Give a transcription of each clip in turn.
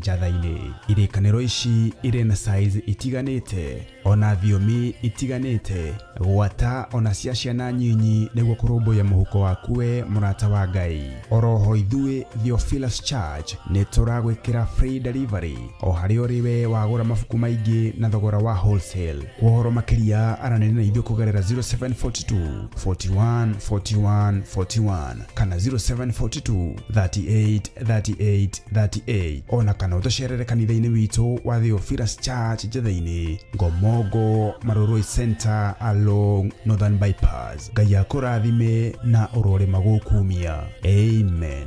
Njatha-inĩ. Irĩkanĩro ici irĩ na size itiganĩte ona thiomi itiganĩte, gwata ona cia ciana nyinyi nĩguo kũrũmbũiya mũhuko waku we mũrata wa Ngai. Oroho ithuĩ Theophilus Church nĩ tũragwĩkĩra free delivery o harĩa ũrĩ we wagũra mabuku maingĩ na thogora wa wholesale. Kwa ũhoro makĩria aranĩria na ithuĩ kũgerera 0742 41 41 41 kana 0742 38 38 38, ona kana ũtũcerere kanitha-inĩ witũ wa Theophilus Church Njatha-inĩ, Ngomongo Marurui Center along Northern Bypass. Ngai akũrathime na ũrorĩma gũkumia. Amen.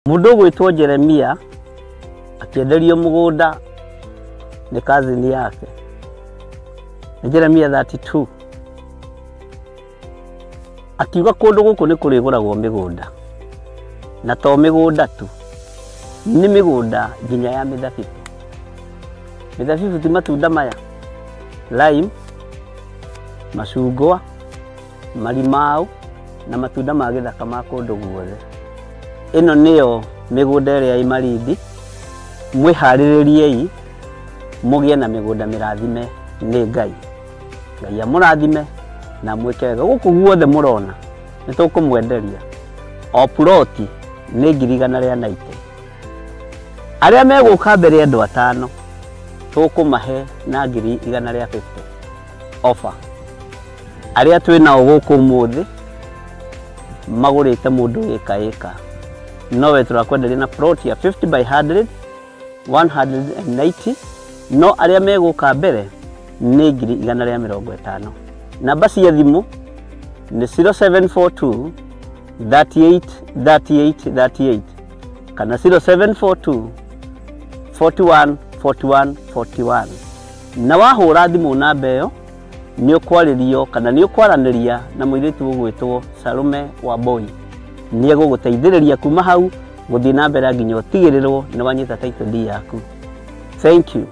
Mundu gwitwo Jeremia akienderio mugunda ni cousin yake. Ni Jeremia 32. Akiuga kundu guku ni kuriguragwo migunda. Na to migunda tu. Ni migunda nginya ya mithabibu. Mithabibu ti matunda maya. Lime, macungwa, marimau na matunda ma githaka ma kundu guothe. Ĩno nĩyo mĩgũnda ĩrĩa ĩ Malindi. Mwĩharĩrĩriei mũgĩe na mĩgũnda mĩrathime nĩ Ngai. Ngai amũrathime na mwĩke wega. Gũkũ guothe mũrona nĩ tũkũmwenderia. O ploti nĩ 190,000. Arĩa megũka mbere andũ atano tũkũmahe na 150,000 offer. Arĩa twĩ nao gũkũ ũmũthĩ magũrĩte mũndũ ĩka ĩka. Nowe turakwenderia na plot ya 50 by 100 190, no arĩa megũka mbere nĩ 150,000. Namba cia thimũ nĩ 0742 38 38 38 kana 0742 41 41 41. Na wahũra thimũ namba ĩyo nĩ ũkwarĩrio kana nĩ ũkwaranĩria na mũirĩtu ũgwĩtwo Salome Wambui. Nĩ egũgũteithĩrĩria kuma hau gũthiĩ na mbere nginya ũtigĩrĩrwo nĩ wanyita title deed yaku. Thank you.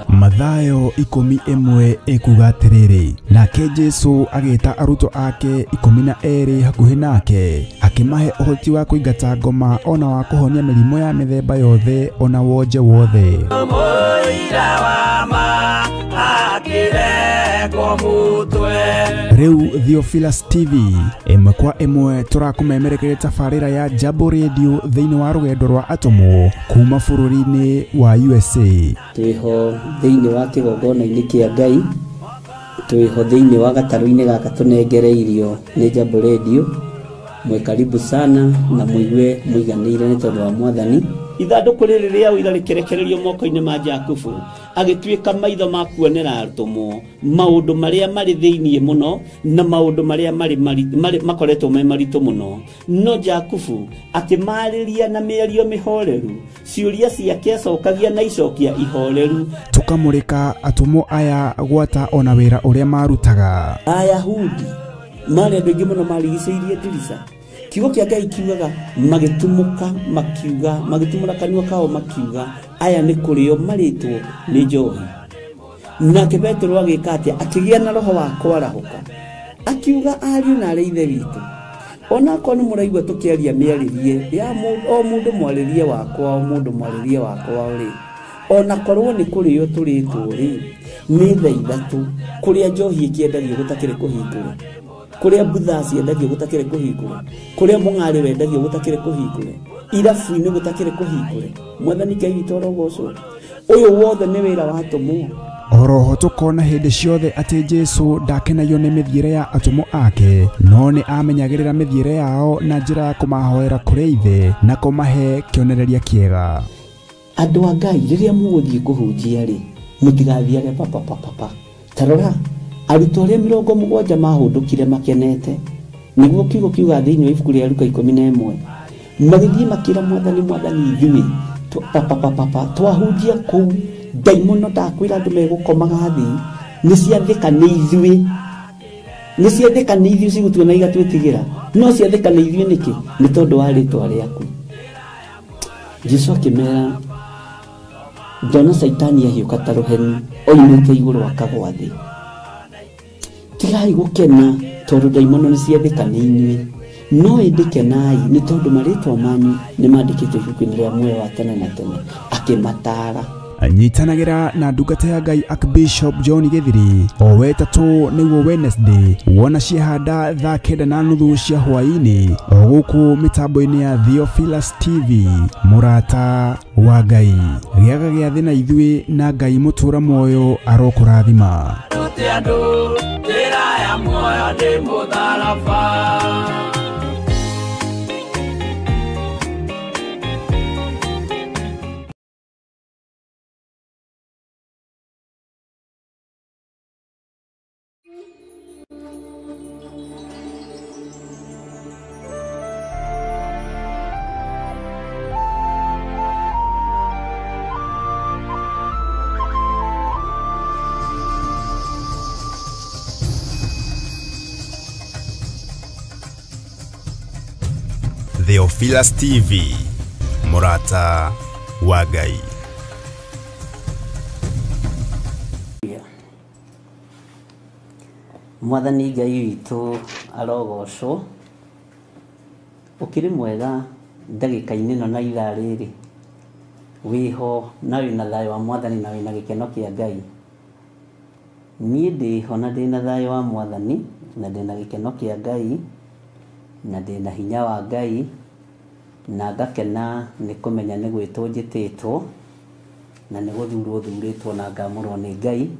Mathayo 11 ekuga atĩrĩrĩ, nake Jesu agĩta arutwo ake 12 hakuhĩ nake, akĩmahe ũhoti wa kũingata ngoma ona wa kũhonia mĩrimũ ya mĩthemba yothe ona wonje wothe. Rĩu Theophilus TV ĩmwe kwa ĩmwe tũrakũmemerekeria tabarĩra ya Jambo Radio thĩinĩ wa rũgendo rwa atũmwo kuma bũrũri-inĩ wa USA. Twĩho thĩinĩ wa kĩgongona-inĩ kĩa Ngai, twĩho thĩinĩ wa gatarũ-inĩ gaka tũnengereirio nĩ Jambo Radio. Mwĩ karibu sana na mũigue mũiganĩire nĩ tondũ wa Mwathani. Ithandũkũ rĩrĩ rĩa ũira rĩkĩrekererio moko-inĩ ma Jakubu, agĩtuĩka maitho ma kuonera atũmwo maũndũ marĩa marĩ thĩinĩ mũno na maũndũ marĩa marĩ makoretwo me maritũ mũno. No Jakubu akĩmarĩria na mĩario mĩhoreru, ciũria ciake acokagia na icokia ihoreru. Tũkamũrĩka atũmwo aya gwata ona wĩra ũrĩa marutaga. Ayahudi marĩ andũ aingĩ mũno marigicĩirie ndirica. Kiugo kĩa Ngai kiugaga magĩtumũka makiuga, magĩtumũra kanua kao makiuga, aya nĩ kũrĩo marĩtwo nĩ njohi. Nake Petero agĩka atĩa? Akĩgĩa na roho wa kwarahũka, akiuga ariũ na arĩ ithe witũ, onakorwo nĩ mũraigua tũkĩaria mĩarĩrie ya o mũndũ mwarĩrie wakwa, o mũndũ mwarĩrie wakwa rĩ, onakorwo nĩ kũrĩo tũrĩtwo rĩ, nĩ thaa ithatũ kũrĩa njohi ĩkĩendagio gũtakĩrĩ kũhingũre, kũrĩa mbutha ciendagio gũtakĩrĩ kũhingũre, kũrĩa mũng'arĩ wendagio gũtakĩrĩ kũhingũre, irabu-inĩ gũtakĩrĩ kũhingũre. Mwathani Ngai witũ arogocwo. Ũyũ wothe nĩ wĩra wa atũmwo. Oroho tũkona hĩndĩ ciothe atĩ Jesu ndakenagio nĩ mĩthiĩre ya atũmwo ake, no nĩ amenyagĩrĩra mĩthiĩre yao na njĩra ya kũmahoera kũrĩ ithe na kũmahe kĩonereria kĩega. Andũ a Ngai rĩrĩa mũgũthiĩ kũhunjia rĩ, mũtigathiage papapapapa. Tarora arutwo arĩa 70 mahũndũkire makenete, nĩguo kiugo kiuga thĩinĩ wa ibuku rĩa Luka 11, magĩthiĩ makĩra Mwathani, Mwathani ithuĩ papapapapa twahunjia kũu ndaimono ndakwĩra andũ megũkomaga thĩ, nĩ ciathĩka nĩ ithuĩ, nĩ ciathĩka nĩ ithuĩ cigũtuona igatwĩtigĩra, no ciathĩka nĩ ithuĩ nĩkĩ? Nĩ tondũ wa rĩtwa rĩaku. Jesu akĩmera, ndona Caitani ahiũka ta rũheni oimĩte igũrũ akagwa thĩ. Tigai gũkena tondũ ndaimono nĩ ciathĩka nĩ inyuĩ, no ĩndĩ kenai nĩ tondũ marĩtwa manyu nĩ mandĩkĩtwo ibuku-inĩ rĩa muoyo wa tene na tene. Akĩmataara. Nyitanagĩra na ndungata ya Ngai Archbishop John Githiri o wetatũ nĩguo Wednesday, wona ciahanda thaa 9:30 cia hwaĩ-inĩ o gũkũ mĩtambo-inĩ ya Theophilus TV. Mũrata wa Ngai, gĩaga gĩathĩ na ithuĩ na Ngai mũtũra muoyo arokũrathima. Njĩra ya muoyo nĩ mũtharaba. Theophilus TV, mũrata wa Ngai. Mwathani Ngai witũ arogocwo. Ũkĩrĩ mwega ndagĩka-inĩ ĩno na ithaa rĩrĩ, wĩho na wĩna thayũ wa Mwathani na wĩna gĩkeno kĩa Ngai. Niĩ ndĩho na ndĩna thayũ wa Mwathani na ndĩna gĩkeno kĩa Ngai na ndĩna hinya wa Ngai, na ngakena nĩ kũmenya nĩ gwĩtwo njĩtĩtwo na nĩ gũthurwo thurĩtwo na ngamũrwo nĩ Ngai,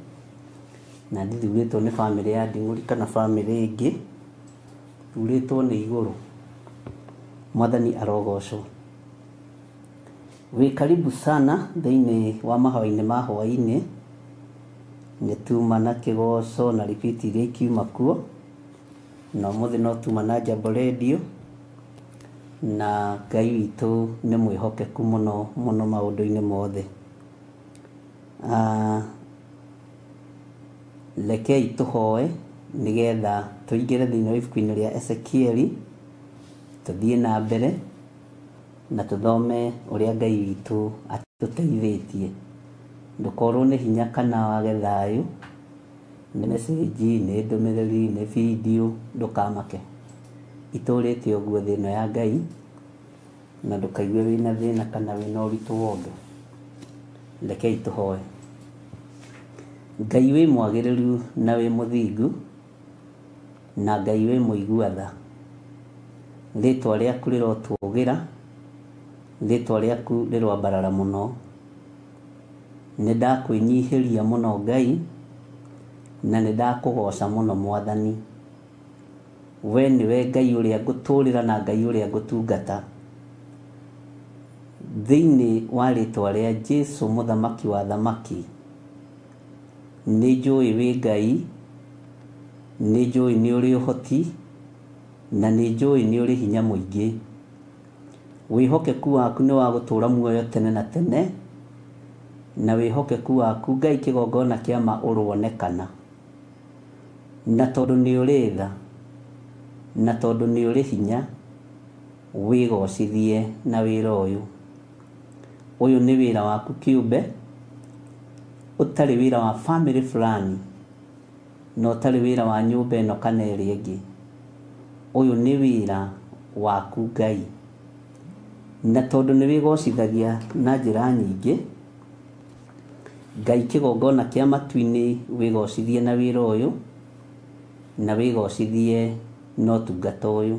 na ndithurĩtwo nĩ bamĩrĩ ya Nding'ũri kana bamĩrĩ ĩngĩ, thurĩtwo nĩ igũrũ. Mwathani arogocwo. Wĩ karibu sana thĩinĩ wa mahoya-inĩ ma hwaĩ-inĩ. Nĩ tuma na kĩgoco na repeat iria ikiuma kuo, na ũmũthĩ no tuma na Jambo Radio, na Ngai witũ nĩ mwĩhokeku mũno mũno maũndũ-inĩ mothe. Rekei tũhoe nĩgetha tũingĩre thĩinĩ wa ibuku-inĩ rĩa Ezekieli, tũthiĩ na mbere na tũthome ũrĩa Ngai witũ atũteithĩtie. Ndũkorwo nĩ hinya kana wage thayũ, nĩ message, nĩ ndũmĩrĩri, nĩ video, ndũkamake. Itũrĩte ũguo thĩ ĩno ya Ngai, na ndũkaigue wĩna thĩna kana wĩna ũritũ wa ũndũ. Rekei tũhoe. Ngai wĩ mwagĩrĩru na wĩ mũthingu, na Ngai wĩ mũigua tha. Rĩtwa rĩaku rĩrotũgĩra, rĩtwa rĩaku rĩroambarara mũno. Nĩ ndakwĩnyihĩria mũno Ngai, na nĩ ndakũgoca mũno Mwathani. We nĩwe Ngai ũrĩa ngũtũrĩra na Ngai ũrĩa ngũtungata. Thĩinĩ wa rĩtwa rĩa Jesu mũthamaki wa thamaki, nĩ njũĩ wĩ Ngai, nĩ njũĩ nĩ ũrĩ ũhoti, na nĩ njũĩ nĩ ũrĩ hinya mũingĩ. Wĩhokeku waku nĩ wa gũtũũra muoyo tene na tene, na wĩhokeku waku Ngai kĩgongona kĩa ma ũronekana. Na tondũ nĩ ũrĩ tha, na tondũ nĩ ũrĩ hinya, wĩgocithie na wĩra ũyũ. Ũyũ nĩ wĩra waku kĩũmbe, ũtarĩ wĩra wa family fulani, na ũtarĩ wĩra wa nyũmba ĩno kana ĩrĩa ĩngĩ. Ũyũ nĩ wĩra waku Ngai. Na tondũ nĩ wĩgocithagia na njĩra nyingĩ, Ngai kĩgongona kĩa matu-inĩ wĩgocithie na wĩra ũyũ, na wĩgocithie na ũtungata ũyũ.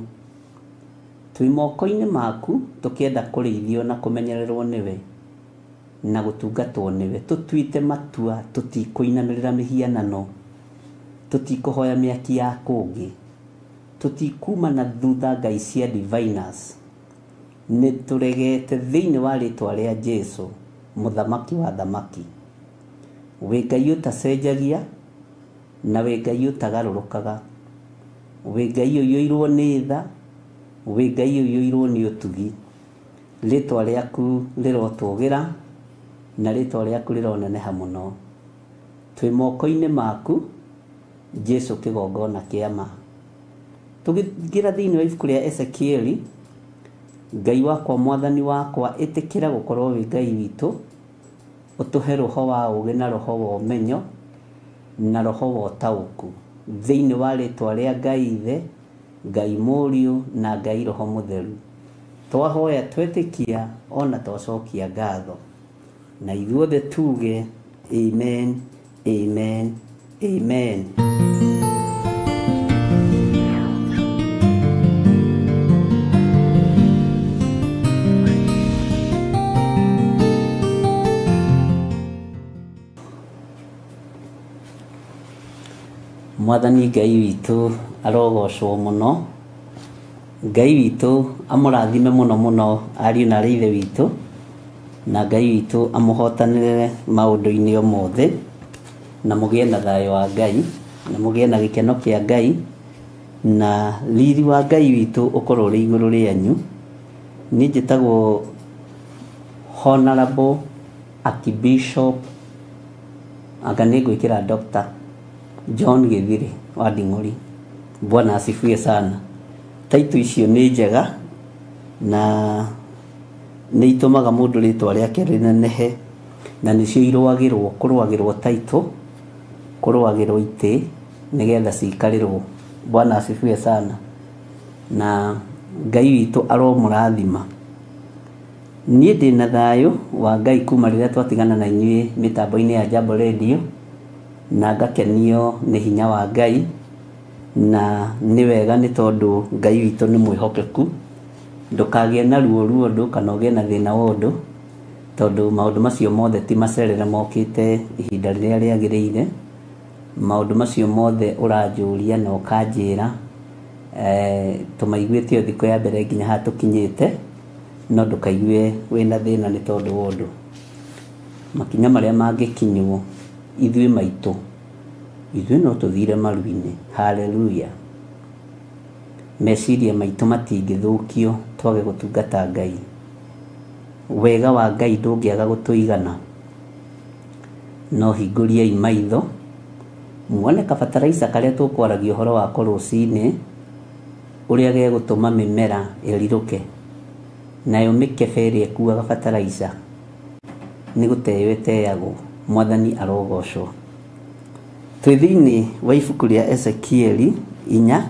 Twĩ moko-inĩ maku tũkĩenda kũrĩithio na kũmenyererwo nĩwe na gũtungatwo nĩwe. Tũtuĩte matua tũtikũinamĩrĩra mĩhianano, tũtikũhoya mĩaki ya kũngĩ, tũtikuma na thutha ngai cia diviners. Nĩ tũregete thĩinĩ wa rĩtwa rĩa Jesu Mũthamaki wa thamaki. Wĩ Ngai ũtacenjagia na wĩ Ngai ũtagarũrũkaga. Wĩ Ngai ũiyũirwo nĩ tha, wĩ Ngai ũiyũirwo nĩ ũtugi. Rĩtwa rĩaku rĩrotũgĩra na rĩtwa rĩaku rĩroneneha mũno. Twĩ moko-inĩ maku Jesu kĩgongona kĩa ma. Tũgĩingĩra thĩinĩ wa ibuku rĩa Ezekieli, Ngai wakwa mwathani wakwa ĩtĩkĩra gũkorwo wĩ Ngai witũ, ũtũhe roho wa ũũgĩ na roho wa ũmenyo na roho wa ũtaũku thĩinĩ wa rĩtwa rĩa Ngai Ithe, Ngai Mũriũ na Ngai Roho Mũtheru. Twahoya twetĩkia ona twacokia ngatho, na ithuothe tuge amen, amen, amen. Mwathani Ngai witũ arogocwo mũno. Ngai witũ amũrathime mũno mũno ariũ na arĩ ithe witũ, na Ngai witũ amũhotanĩre maũndũ-inĩ o mothe, na mũgĩe na thayũ wa Ngai, na mũgĩe na gĩkeno kĩa Ngai, na riri wa Ngai witũ ũkorwo ũrĩ igũrũ rĩanyu. Niĩ njĩtagwo Honorable Archbishop, anga nĩ ngwĩkĩra Dr. John Githiri wa Nding'uri. Bwana asifiwe sana. Taitũ icio nĩ njega na nĩ itũmaga mũndũ rĩtwa rĩake rĩnenehe, na nĩcio irũagĩrwo, kũrũagĩrwo taitũ, kũrũagĩrwo itĩ nĩgetha ciikarĩrwo. Bwana asifiwe sana. Na Ngai witũ aromũrathima. Niĩ ndĩna thayũ wa Ngai kuma rĩrĩa twatigana na inyuĩ mĩtambo-inĩ ya Jambo Radio, na ngakenio nĩ hinya wa Ngai, na nĩ wega nĩ tondũ Ngai witũ nĩ mwĩhokeku. Ndũkagĩe na ruo ruo ũndũ kana ũgĩe na thĩna wa ũndũ, tondũ maũndũ macio mothe ti macerere mokĩte ihinda rĩrĩa rĩagĩrĩire. Maũndũ macio mothe ũranjũria na ũkanjĩra, tũmaiguĩte o thikũ ya mbere nginya haha tũkinyĩte, no ndũkaigue wĩna thĩna nĩ tondũ wa ũndũ. Makinya marĩa mangĩkinywo ithuĩ maitũ, ithuĩ no tũthire maru-inĩ. Haleluya. Meciria maitũ matingĩthũkio twage gũtungata Ngai. Wega wa Ngai ndũngĩaga gũtũigana. No hingũriai maitho muone kabataraica karĩa tũkwaragia ũhoro wako rũcinĩ, ũrĩa gegũtũma mĩmera ĩrirũke, nayo mĩkebe ĩrĩa ĩkuaga bataraica nĩ gũteo ĩteagwo. Mwathani arogocwo. Twĩ thĩinĩ wa ibuku rĩa Ezekieli 4,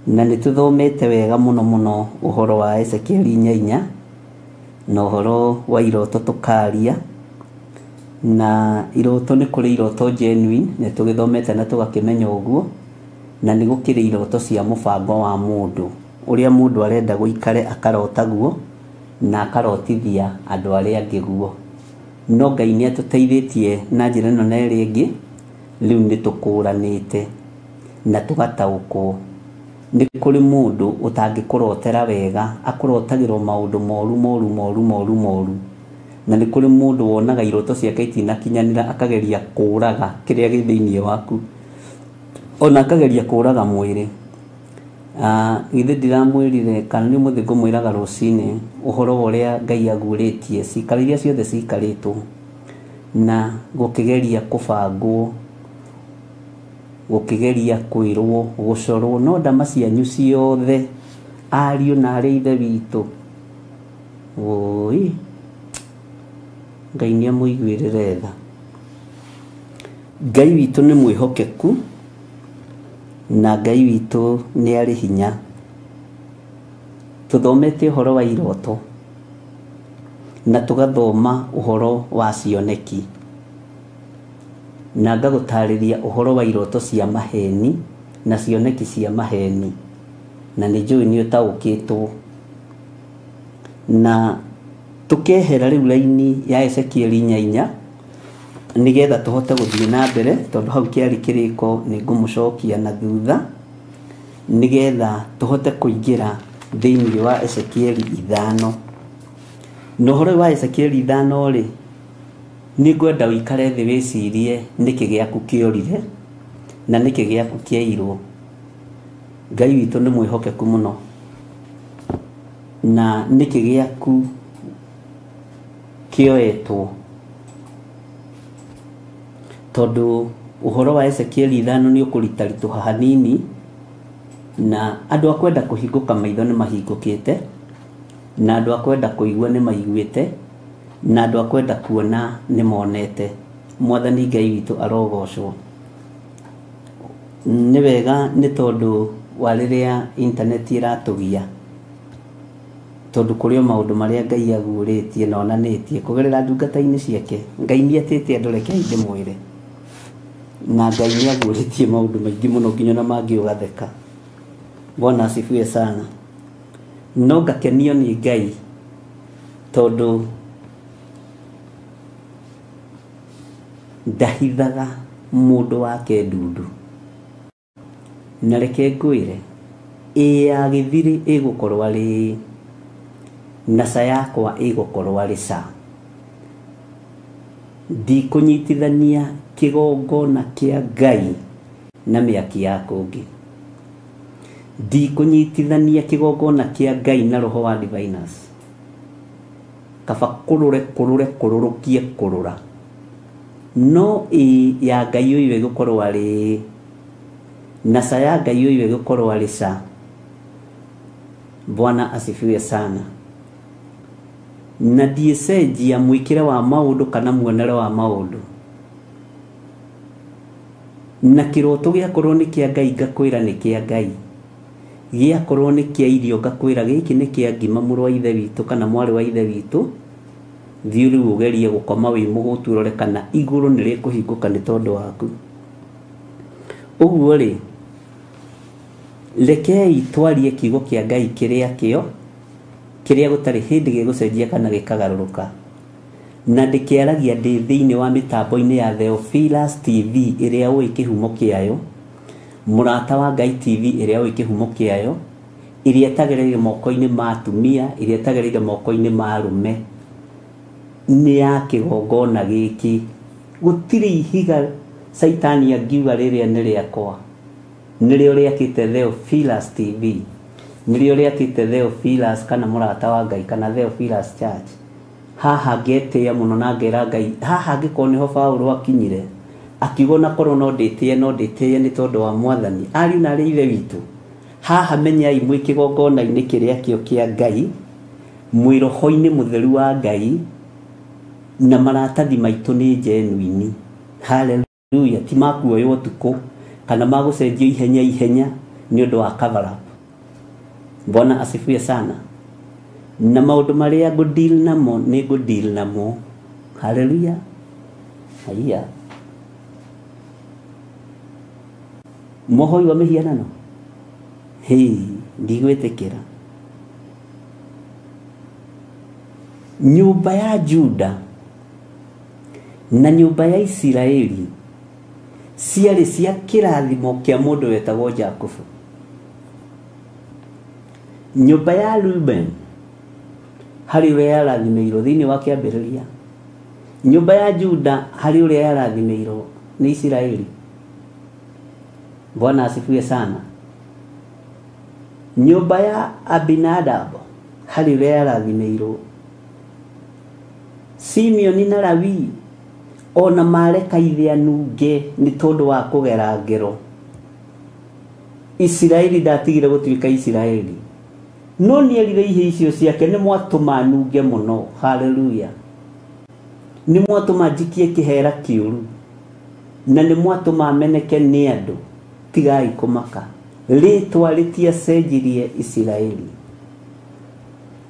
na nĩ tũthomete wega mũno mũno ũhoro wa Ezekieli 4:4 na ũhoro wa iroto tũkaria. Na iroto nĩ kũrĩ iroto genuine, nĩ tũgĩthomete na tũgakĩmenya ũguo, na nĩ gũkĩrĩ iroto cia mũbango wa mũndũ, ũrĩa mũndũ arenda gũikare akarota guo na akarotithia andũ arĩa angĩ guo. No Ngai nĩ atũteithĩtie na njĩra ĩno na ĩrĩa ĩngĩ, rĩu nĩ tũkũranĩte na tũgataũkwo. Nĩ kũrĩ mũndũ ũtangĩkũrotera wega, akũrotagĩrwo maũndũ moru moru moru moru moru. Na nĩ kũrĩ mũndũ wonaga iroto ciake itinakinyanĩra, akageria kũraga kĩrĩa gĩ thĩinĩ waku, ona akageria kũraga mwĩrĩ. Githĩ ndiramwĩrire kana nĩ ũmũthĩ ngũmwĩraga rũcinĩ ũhoro wa ũrĩa Ngai aguũrĩtie cikaro iria ciothe cikarĩtwo na gũkĩgeria kũbangwo, gũkĩgeria kwĩrwo, gũcorwo, no ndama cianyu ciothe ariũ na arĩ ithe witũ, woi Ngai nĩ amũiguĩrĩre tha. Ngai witũ nĩ mwĩhokeku na Ngai witũ nĩ arĩ hinya. Tũthomete ũhoro wa iroto na tũgathoma ũhoro wa cioneki, na ngagũtarĩria ũhoro wa iroto cia maheni na cioneki cia maheni, na nĩ njũĩ nĩ ũtaũkĩtwo. Na tũkehera rĩu raini ya Ezekieli 4:4 nĩgetha tũhote gũthiĩ na mbere, tondũ hau kĩarĩ kĩrĩko nĩ ngũmũcokia na thutha, nĩgetha tũhote kũingĩra thĩinĩ wa Ezekieli 5. Na ũhoro wa Ezekieli 5 rĩ, nĩ ngwenda ũikare thĩ wĩcirie nĩkĩ gĩaku kĩorire na nĩkĩ gĩaku kĩairwo. Ngai witũ nĩ mwĩhokeku mũno. Na nĩkĩ gĩaku kĩoetwo, tondũ ũhoro wa Ezekieli 5 nĩ ũkũritaritũha hanini, na andũ a kwenda kũhingũka maitho nĩ mahingũkĩte, na andũ a kwenda kũigua nĩ maiguĩte, na andũ a kwenda kuona nĩ monete. Mwathani Ngai witũ arogocwo. Nĩ wega nĩ tondũ wa rĩrĩa intaneti ĩratũgia, tondũ kũrĩ o maũndũ marĩa Ngai aguũrĩtie na onanĩtie kũgerera ndungata-inĩ ciake. Ngai nĩ etĩte andũ, rekei ndĩmwĩre, na Ngai nĩ aguũrĩtie maũndũ maingĩ mũno nginya ona mangĩ ũgatheka. Bwana asifiwe sana. No ngakenio nĩ Ngai tondũ ndahithaga mũndũ wake ndundu. Na reke ngwĩre, ĩ ya gĩthiri ĩgũkorwo arĩ na ca yakwa ĩgũkorwo arĩ ca. Ndikũnyitithania kĩgongona kĩa Ngai na mĩaki ya kũngĩ. Ndikũnyitithania kĩgongona kĩa Ngai na roho wa diviners. Kaba kũrũre kũrũre kũrũrũkie kũrũra. No ĩ ya Ngai ũyũ ĩgũkorwo arĩ na ca ya Ngai ũyũ ĩgũkorwo arĩ ca. Bwana asifiwe sana. Na ndiĩcenjia mwĩkĩre wa maũndũ kana muonere wa maũndũ. Na kĩroto gĩakorwo nĩ kĩa Ngai ngakwĩra nĩ kĩa Ngai, gĩakorwo nĩ kĩa irio ngakwĩra gĩkĩ nĩ kĩa ngima mũrũ wa ithe witũ kana mwarĩ wa ithe witũ. Thiĩ rĩu ũgerie gũkoma wĩ mũgũtu ũrore kana igũrũ nĩ rĩkũhingũka nĩ tondũ waku. Ũguo rĩ, rekei twarie kiugo kĩa Ngai kĩrĩa kĩo, kĩrĩa gũtarĩ hĩndĩ gĩgũcenjia kana gĩkagarũrũka. Na ndĩkĩaragia ndĩ thĩinĩ wa mĩtambo-inĩ ya Theophilus TV ĩrĩa ũĩ kĩhumo kĩayo, Mũrata wa Ngai TV ĩrĩa ũĩ kĩhumo kĩayo, ĩrĩa ĩtagereire moko-inĩ ma atumia, ĩrĩa ĩtagereire moko-inĩ ma arũme. Nĩ ya kĩgongona gĩkĩ. Gũtirĩ ihiga Caitani angiuga rĩrĩa nĩ rĩakwa. Nĩrĩo rĩakĩte Theophilus TV, nĩrĩo rĩakĩte Theophilus kana Mũrata wa Ngai kana Theophilus Church. Haha ngetĩĩa mũno na ngera Ngai, haha angĩkorwo nĩho Paũlũ akinyire, akiuga ona korwo no ndĩtĩe, no ndĩtĩe nĩ tondũ wa Mwathani. Ariũ na arĩ ithe witũ, haha menyai mwĩ kĩgongona-inĩ kĩrĩa kĩo kĩa Ngai, mwĩ roho-inĩ mũtheru wa Ngai, na maratathi maitũ nĩ genuine. Hallelujah. Ti makuoywo ũtukũ kana magũcenjio ihenya ihenya nĩ ũndũ wa cover up. Bwana asifiwe sana. Na maũndũ marĩa ngũ deal namo nĩ ngũ deal namo. Hallelujah. Haiya. Mohoi wa mĩhianano, hĩ, ndigwĩtĩkĩra. Nyũmba ya Juda na nyũmba ya Isiraeli ciarĩ cia kĩrathimo kĩa mũndũ wetagwo Jakubu. Nyũmba ya Reuben harĩ ũrĩa yarathimĩirwo thĩinĩ wa kĩambĩrĩria. Nyũmba ya Juda harĩ ũrĩa yarathimĩirwo nĩ Isiraeli. Bwana asifiwe sana. Nyũmba ya Abinadab harĩ ũrĩa yarathimĩirwo. Simeoni na Lawi ona mareka ithe anunge nĩ tondũ wa kũgera ngero. Isiraeli ndatigire gũtuĩka Isiraeli, no nĩerire ihĩ icio ciake nĩ mwatũma nunge mũno. Hallelujah. Nĩ mwatũma njikie kĩhera kĩũru na nĩ mwatũma meneke nĩ andũ. Tigai kũmaka, rĩtwa rĩtiacenjirie Isiraeli.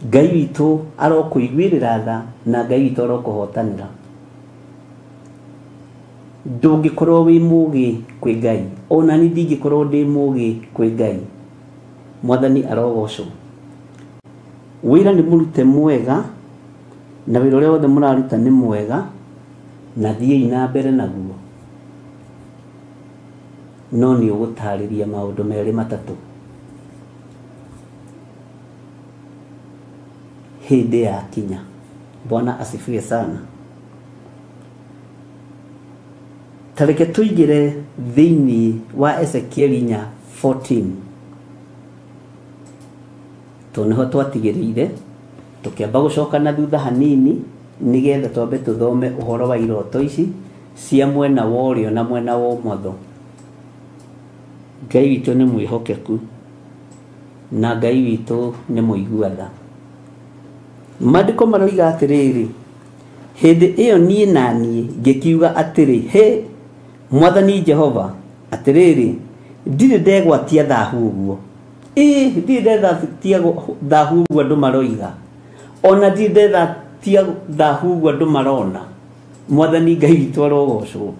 Ngai witũ arokũiguĩrĩra tha na Ngai witũ arokũhotanĩra. Ndũngĩkorwo wĩ mũgĩ kwĩ Ngai, ona niĩ ndingĩkorwo ndĩ mũgĩ kwĩ Ngai. Mwathani arogocwo. Wĩra nĩ mũrute mwega, na wĩra ũrĩa wothe mũraruta nĩ mwega, na thiĩi na mbere naguo. No nĩ ũgũtarĩria maũndũ merĩ matatũ hĩndĩ yakinya. Bwana asifiwe sana. Tareke tuingire thĩinĩ wa Ezekiel 4:14, to nĩho twatigĩrĩire tũkĩamba gũcoka na thutha hanini nĩgetha twambe tũthome ũhoro wa iroto ici cia mwena wa ũrĩo na mwena wa ũmotho. Ngai witũ nĩ mwĩhokeku na Ngai witũ nĩ mũigua tha. Maandĩko maroiga atĩrĩrĩ, hĩndĩ ĩyo niĩ na niĩ ngĩkiuga atĩrĩ, hĩ Mwathani Jehova, atĩrĩrĩ ndirĩ ndegwatia thahu ũguo. Ĩ ndirĩ ndegwatia thahu ũguo andũ maroiga, ona ndirĩ ndegwatia thahu ũguo andũ marona. Mwathani Ngai witũ arogocwo.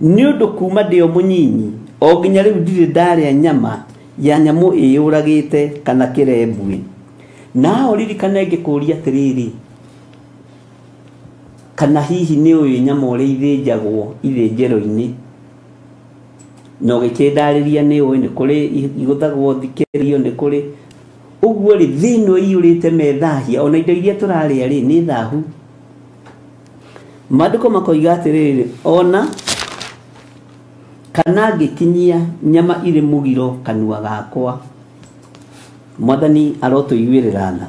Nĩ ũndũ kuma ndĩ o mũnyinyi o nginya rĩu ndirĩ ndarĩa nyama ya nyamũ ĩyũragĩte kana kĩrembwe. Na ũririkane ngĩkũria atĩrĩrĩ, kana hihi nĩ ũĩ nyamũ ũrĩa ithĩnjagwo ithĩnjĩro-inĩ, na ũgĩkĩndarĩria nĩ ũĩ nĩ kũrĩ igũthagwo thikĩrio, nĩ kũrĩ ũguo rĩ, thĩ ĩno ĩiyũrĩte methahia, ona indo iria tũrarĩa rĩ nĩ thahu. Maandĩko makoiga atĩrĩrĩ, ona kana ngĩkinyia nyama irĩ mũgiro kanua gakwa. Mwathani arotũiguĩrĩra tha.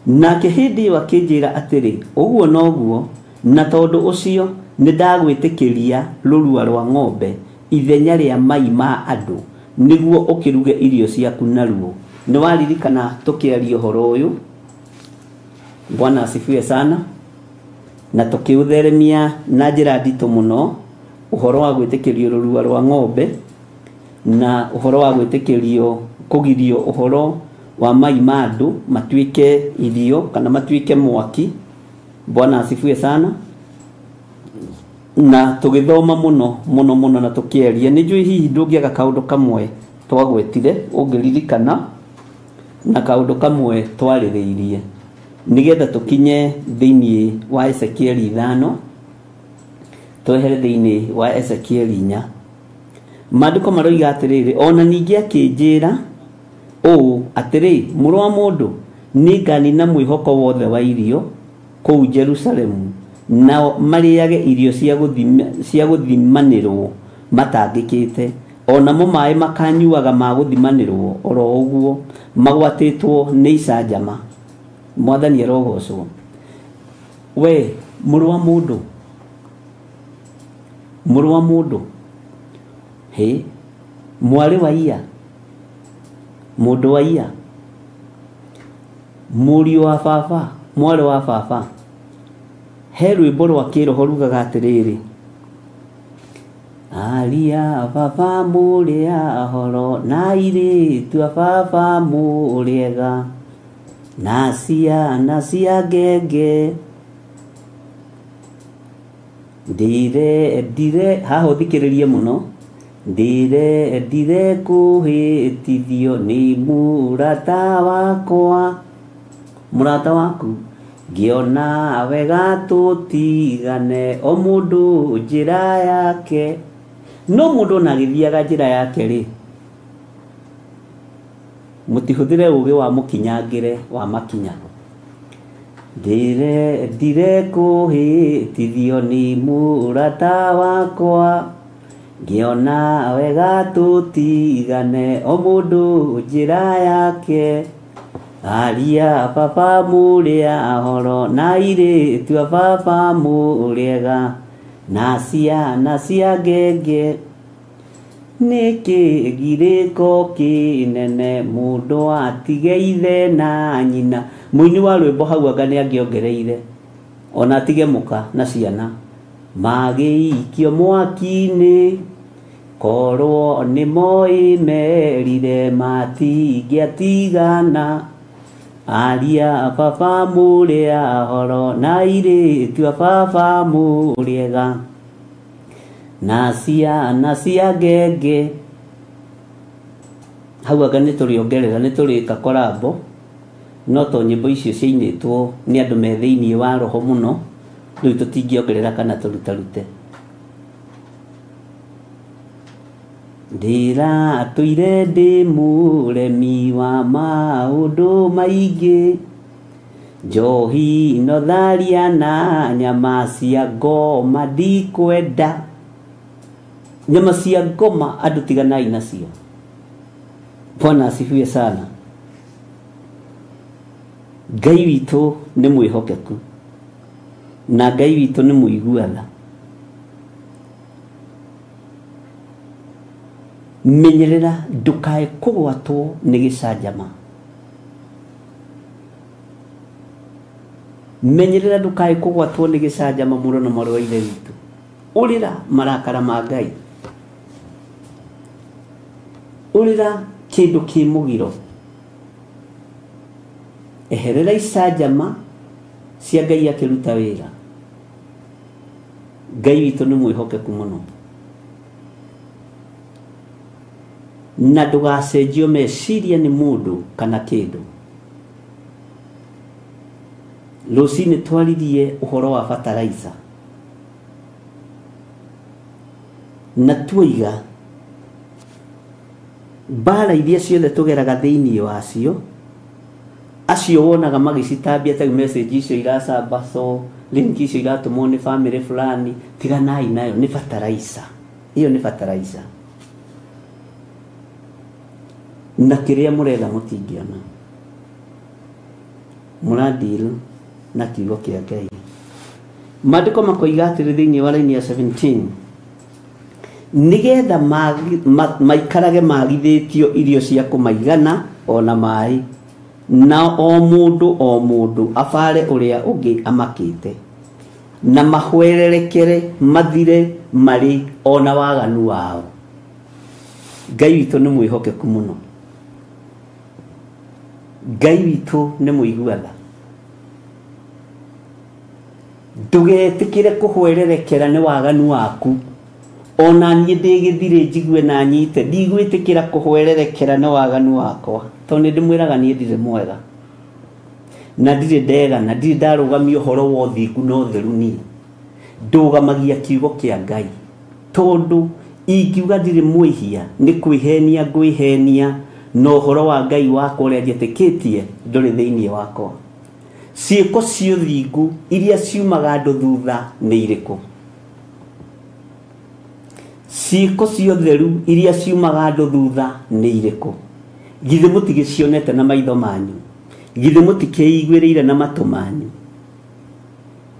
Nake hĩndĩ ĩyo akĩnjĩra atĩrĩ, ũguo noguo, na tondũ ũcio nĩ ndagwĩtĩkĩria rũrua rwa ng'ombe ithenya rĩa mai ma andũ, nĩguo ũkĩruge irio ciaku naruo. Nĩ waririkana tũkĩaria ũhoro ũyũ. Bwana asifiwe sana. Na tũkĩũtheremia na njĩra nditũ mũno ũhoro wa gwĩtĩkĩrio rũrua rwa ng'ombe na ũhoro wa gwĩtĩkĩrio kũgirio ũhoro wa mai ma andũ matuĩke irio kana matuĩke mwaki. Bwana asifiwe sana. Na tũgĩthoma mũno mũno mũno na tũkĩaria. Nĩ njũĩ hihi ndũngĩaga kaũndũ kamwe twagwetire ũngĩririkana na kaũndũ kamwe twarĩrĩirie nĩgetha tũkinye thĩinĩ wa Ezekiel 5 twehere thĩinĩ wa Ezekiel 4. Maandĩko maroiga atĩrĩrĩ, ona ningĩ akĩnjĩra ũũ atĩrĩ, mũrũ wa mũndũ, nĩnganina mwĩhoko wothe wa irio kũu Jerusalemu, nao marĩage irio cia gũthimanĩrwo matangĩkĩte, onamo maĩ makanyuaga ma gũthimanĩrwo oro ũguo magwatĩtwo nĩ icanjama. Mwathani arogocwo. We mũrũ wa mũndũ, mũrũ wa mũndũ, hĩ mwarĩ wa iya, mũndũ wa iya, mũriũ wa baba, mwarĩ wa baba, he rwĩmbo rwa kĩroho rugaga atĩrĩrĩ, aria baba mũrĩ ahoro na airĩtu a baba mũrĩega na ciana cia ngenge, ndire haha ũthikĩrĩrie mũno, ndire kũhĩtithio nĩ mũrata wakwa, mũrata waku, ngĩona wega tũtigane o mũndũ njĩra yake. No mũndũ ona agĩthiaga njĩra yake rĩ, mũtihũthĩre ũũgĩ wa mũkinyangĩre wa makinya. Ndire kũhĩtithio nĩ mũrata wakwa, ngĩona wega tũtigane o mũndũ njĩra yake, aria baba mũrĩ ahoro na airĩtu a baba mũrĩega na ciana cia ngenge, nĩkĩ girĩko kĩnene mũndũ atige ithe na nyina. Mũini wa rwĩmbo hau anga nĩ angĩongereire ona atige mũka na ciana magĩikio mwaki-inĩ, korwo nĩ moĩ merire matingĩatigana, aria baba mũrĩ ahoro na airĩtu a baba mũrĩega na ciana cia ngenge. Hau anga nĩ tũrĩongerera, nĩ tũrĩka korambo, no to nyĩmbo icio ciainĩtwo nĩ andũ me thĩinĩ wa roho mũno, rĩu tũtingĩongerera kana tũrutarute. Ndĩratũire ndĩ mũremi wa maũndũ maingĩ, Njohi no tharia na nyama cia ngoma ndikwenda. Nyama cia ngoma andũ tiganai nacio. Bwana asifiwe sana. Ngai witũ nĩ mwĩhokeku na Ngai witũ nĩ mũiguana. Menyerera ndukae kũgwatwo nĩ gĩcanjama. Menyerera ndukae kũgwatwo nĩ gĩcanjama mũno na mwarĩ wa ithe witũ. Ũrĩra marakara ma Ngai. Ũrĩra kĩndũ kĩ mũgiro. Eherera icanjama cia Ngai akĩruta wĩra. Ngai witũ nĩ mwĩhokeku mũno. Na ndũgacenjio meciria nĩ mũndũ kana kĩndũ. Rũcinĩ twaririe ũhoro wa bataraitha na tuoiga mbara iria ciothe tũgeraga thĩinĩ wacio, acio wonaga magĩcitambia ta message icio iracambacwo, link icio iratũmwo nĩ family fulani, tiganai nayo, nĩ bataraitha. Ĩyo nĩ bataraitha. Na kĩrĩa mũretha mũtingĩona. Mũradeal na kiugo kĩa Ngai. Maandĩko makoiga atĩrĩ thĩinĩ wa line ya 17, nĩgetha maikarage magithĩtio irio cia kũmaigana ona maĩ, na o mũndũ abare ũrĩa ũngĩ amakĩte, na mahwererekere mathire marĩ ona waganu wao. Ngai witũ nĩ mwĩhokeku mũno. Ngai witũ nĩ mũiguana. Ndũgetĩkĩre kũhwererekera nĩ waganu waku. Ona niĩ ndĩ gĩthirĩ njigue na nyite, ndigwĩtĩkĩra kũhwererekera nĩ waganu wakwa, tondũ nĩ ndĩmwĩraga niĩ ndirĩ mwega na ndirĩ ndega na ndirĩ ndarũgamia ũhoro wa ũthingu na ũtheru. Niĩ ndũgamagia kiugo kĩa Ngai, tondũ ingiuga ndirĩ mwĩhia nĩ kwĩhenia ngwĩhenia, na ũhoro wa Ngai wakwa ũrĩa njetĩkĩtie ndũrĩ thĩinĩ wakwa. Ciĩko cia ũthingu iria ciumaga andũ thutha nĩ irĩkũ? Ciĩko cia ũtheru iria ciumaga andũ thutha nĩ irĩkũ? Githĩ mũtigĩcionete na maitho manyu? Githĩ mũtikĩiguĩrĩire na matũ manyu?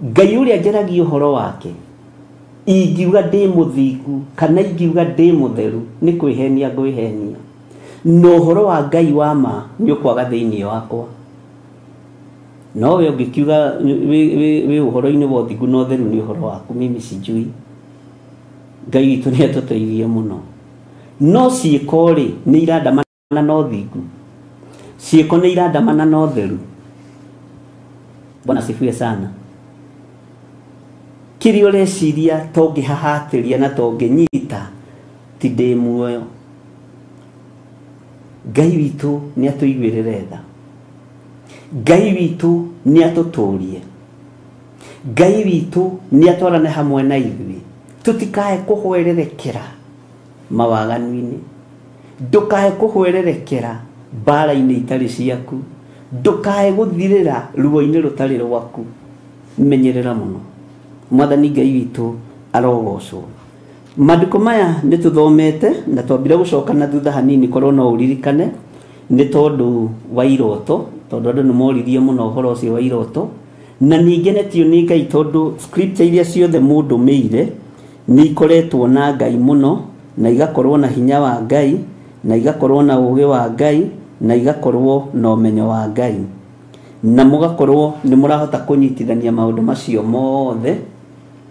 Ngai ũrĩa njaragia ũhoro wake, ingiuga ndĩ mũthingu kana ingiuga ndĩ mũtheru, nĩ kwĩhenia ngwĩhenia, na ũhoro wa Ngai wa ma nĩ ũkwaga thĩinĩ wakwa. No we ũngĩkiuga wĩ ũhoro-inĩ wa ũthingu na ũtheru nĩ ũhoro waku, mimi sijui. Ngai witũ nĩ atũteithie mũno. No ciĩko rĩ, nĩ irandamana na ũthingu, ciĩko nĩ irandamana na ũtheru. Bwana asifiwe sana. Kĩrĩa ũreciria tongĩhahatĩria na tongĩnyita, ti ndĩ muoyo. Ngai witũ nĩ atũiguĩrĩre tha. Ngai witũ nĩ atũtũrie. Ngai witũ nĩ atwarane hamwe na ithuĩ. Tũtikae kũhwererekera mawaganu-inĩ, ndũkae kũhwererekera mbara-inĩ itarĩ ciaku, ndũkae gũthirĩra ruo-inĩ rũtarĩ rwaku. Menyerera mũno. Mwathani Ngai witũ arogocwo. Maandĩko maya nĩ tũthomete na twambire gũcoka na thutha hanini korwo no ũririkane, nĩ tondũ wa iroto, tondũ andũ nĩ moririe mũno ũhoro ũcio wa iroto. Na ningenetio nĩ Ngai tondũ scripture iria ciothe mũndũ mĩire nĩ ikoretwo na Ngai mũno, na igakorwo na hinya wa Ngai, na igakorwo na ũũgĩ wa Ngai, na igakorwo na ũmenyo wa Ngai, na mũgakorwo nĩ mũrahota kũnyitithania maũndũ macio mothe,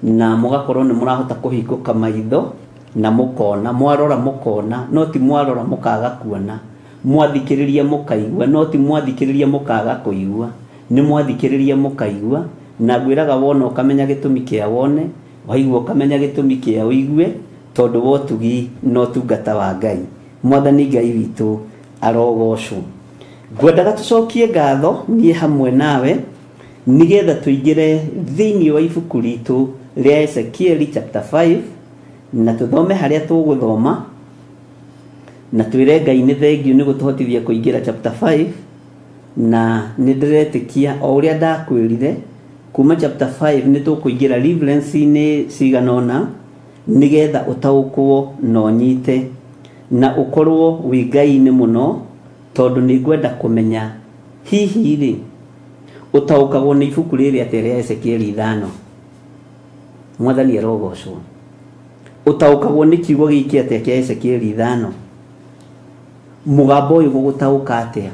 na mũgakorwo nĩ mũrahota kũhingũka maitho na mũkona, mwarora mũkona, no ti mwarora mũkaga kuona, mwathikĩrĩria mũkaigua, no ti mwathikĩrĩria mũkaga kũigua, nĩ mwathikĩrĩria mũkaigua. Na ngwĩraga wona ũkamenya gĩtũmi kĩa wone, waigua ũkamenya gĩtũmi kĩa ũigue, tondũ wa ũtugi na ũtungata wa Ngai. Mwathani Ngai witũ arogocwo. Ngwendaga tũcokie ngatho niĩ hamwe nawe, nĩgetha tũingĩre thĩinĩ wa ibuku ritũ rĩa Ezekiel chapter 5, na tũthome harĩa tũgũthoma, na twĩre Ngai nĩ thengiũ nĩ gũtũhotithia kũingĩra chapter 5. Na nĩ ndĩretĩkia o ũrĩa ndakwĩrire kuma chapter 5 nĩ tũkũingĩra reference-inĩ cigana ũna nĩgetha ũtaũkwo na ũnyite na ũkorwo wĩ Ngai-inĩ mũno, tondũ nĩ ngwenda kũmenya hihi rĩ ũtaũkagwo nĩ ibuku rĩrĩ atĩa rĩa Ezekieli 5. Mwathani arogocwo. Ũtaũkagwo nĩ kiugo gĩkĩ atĩa kĩa Ezekieli 5? Mũgambo ũyũ gũgũtaũka atĩa?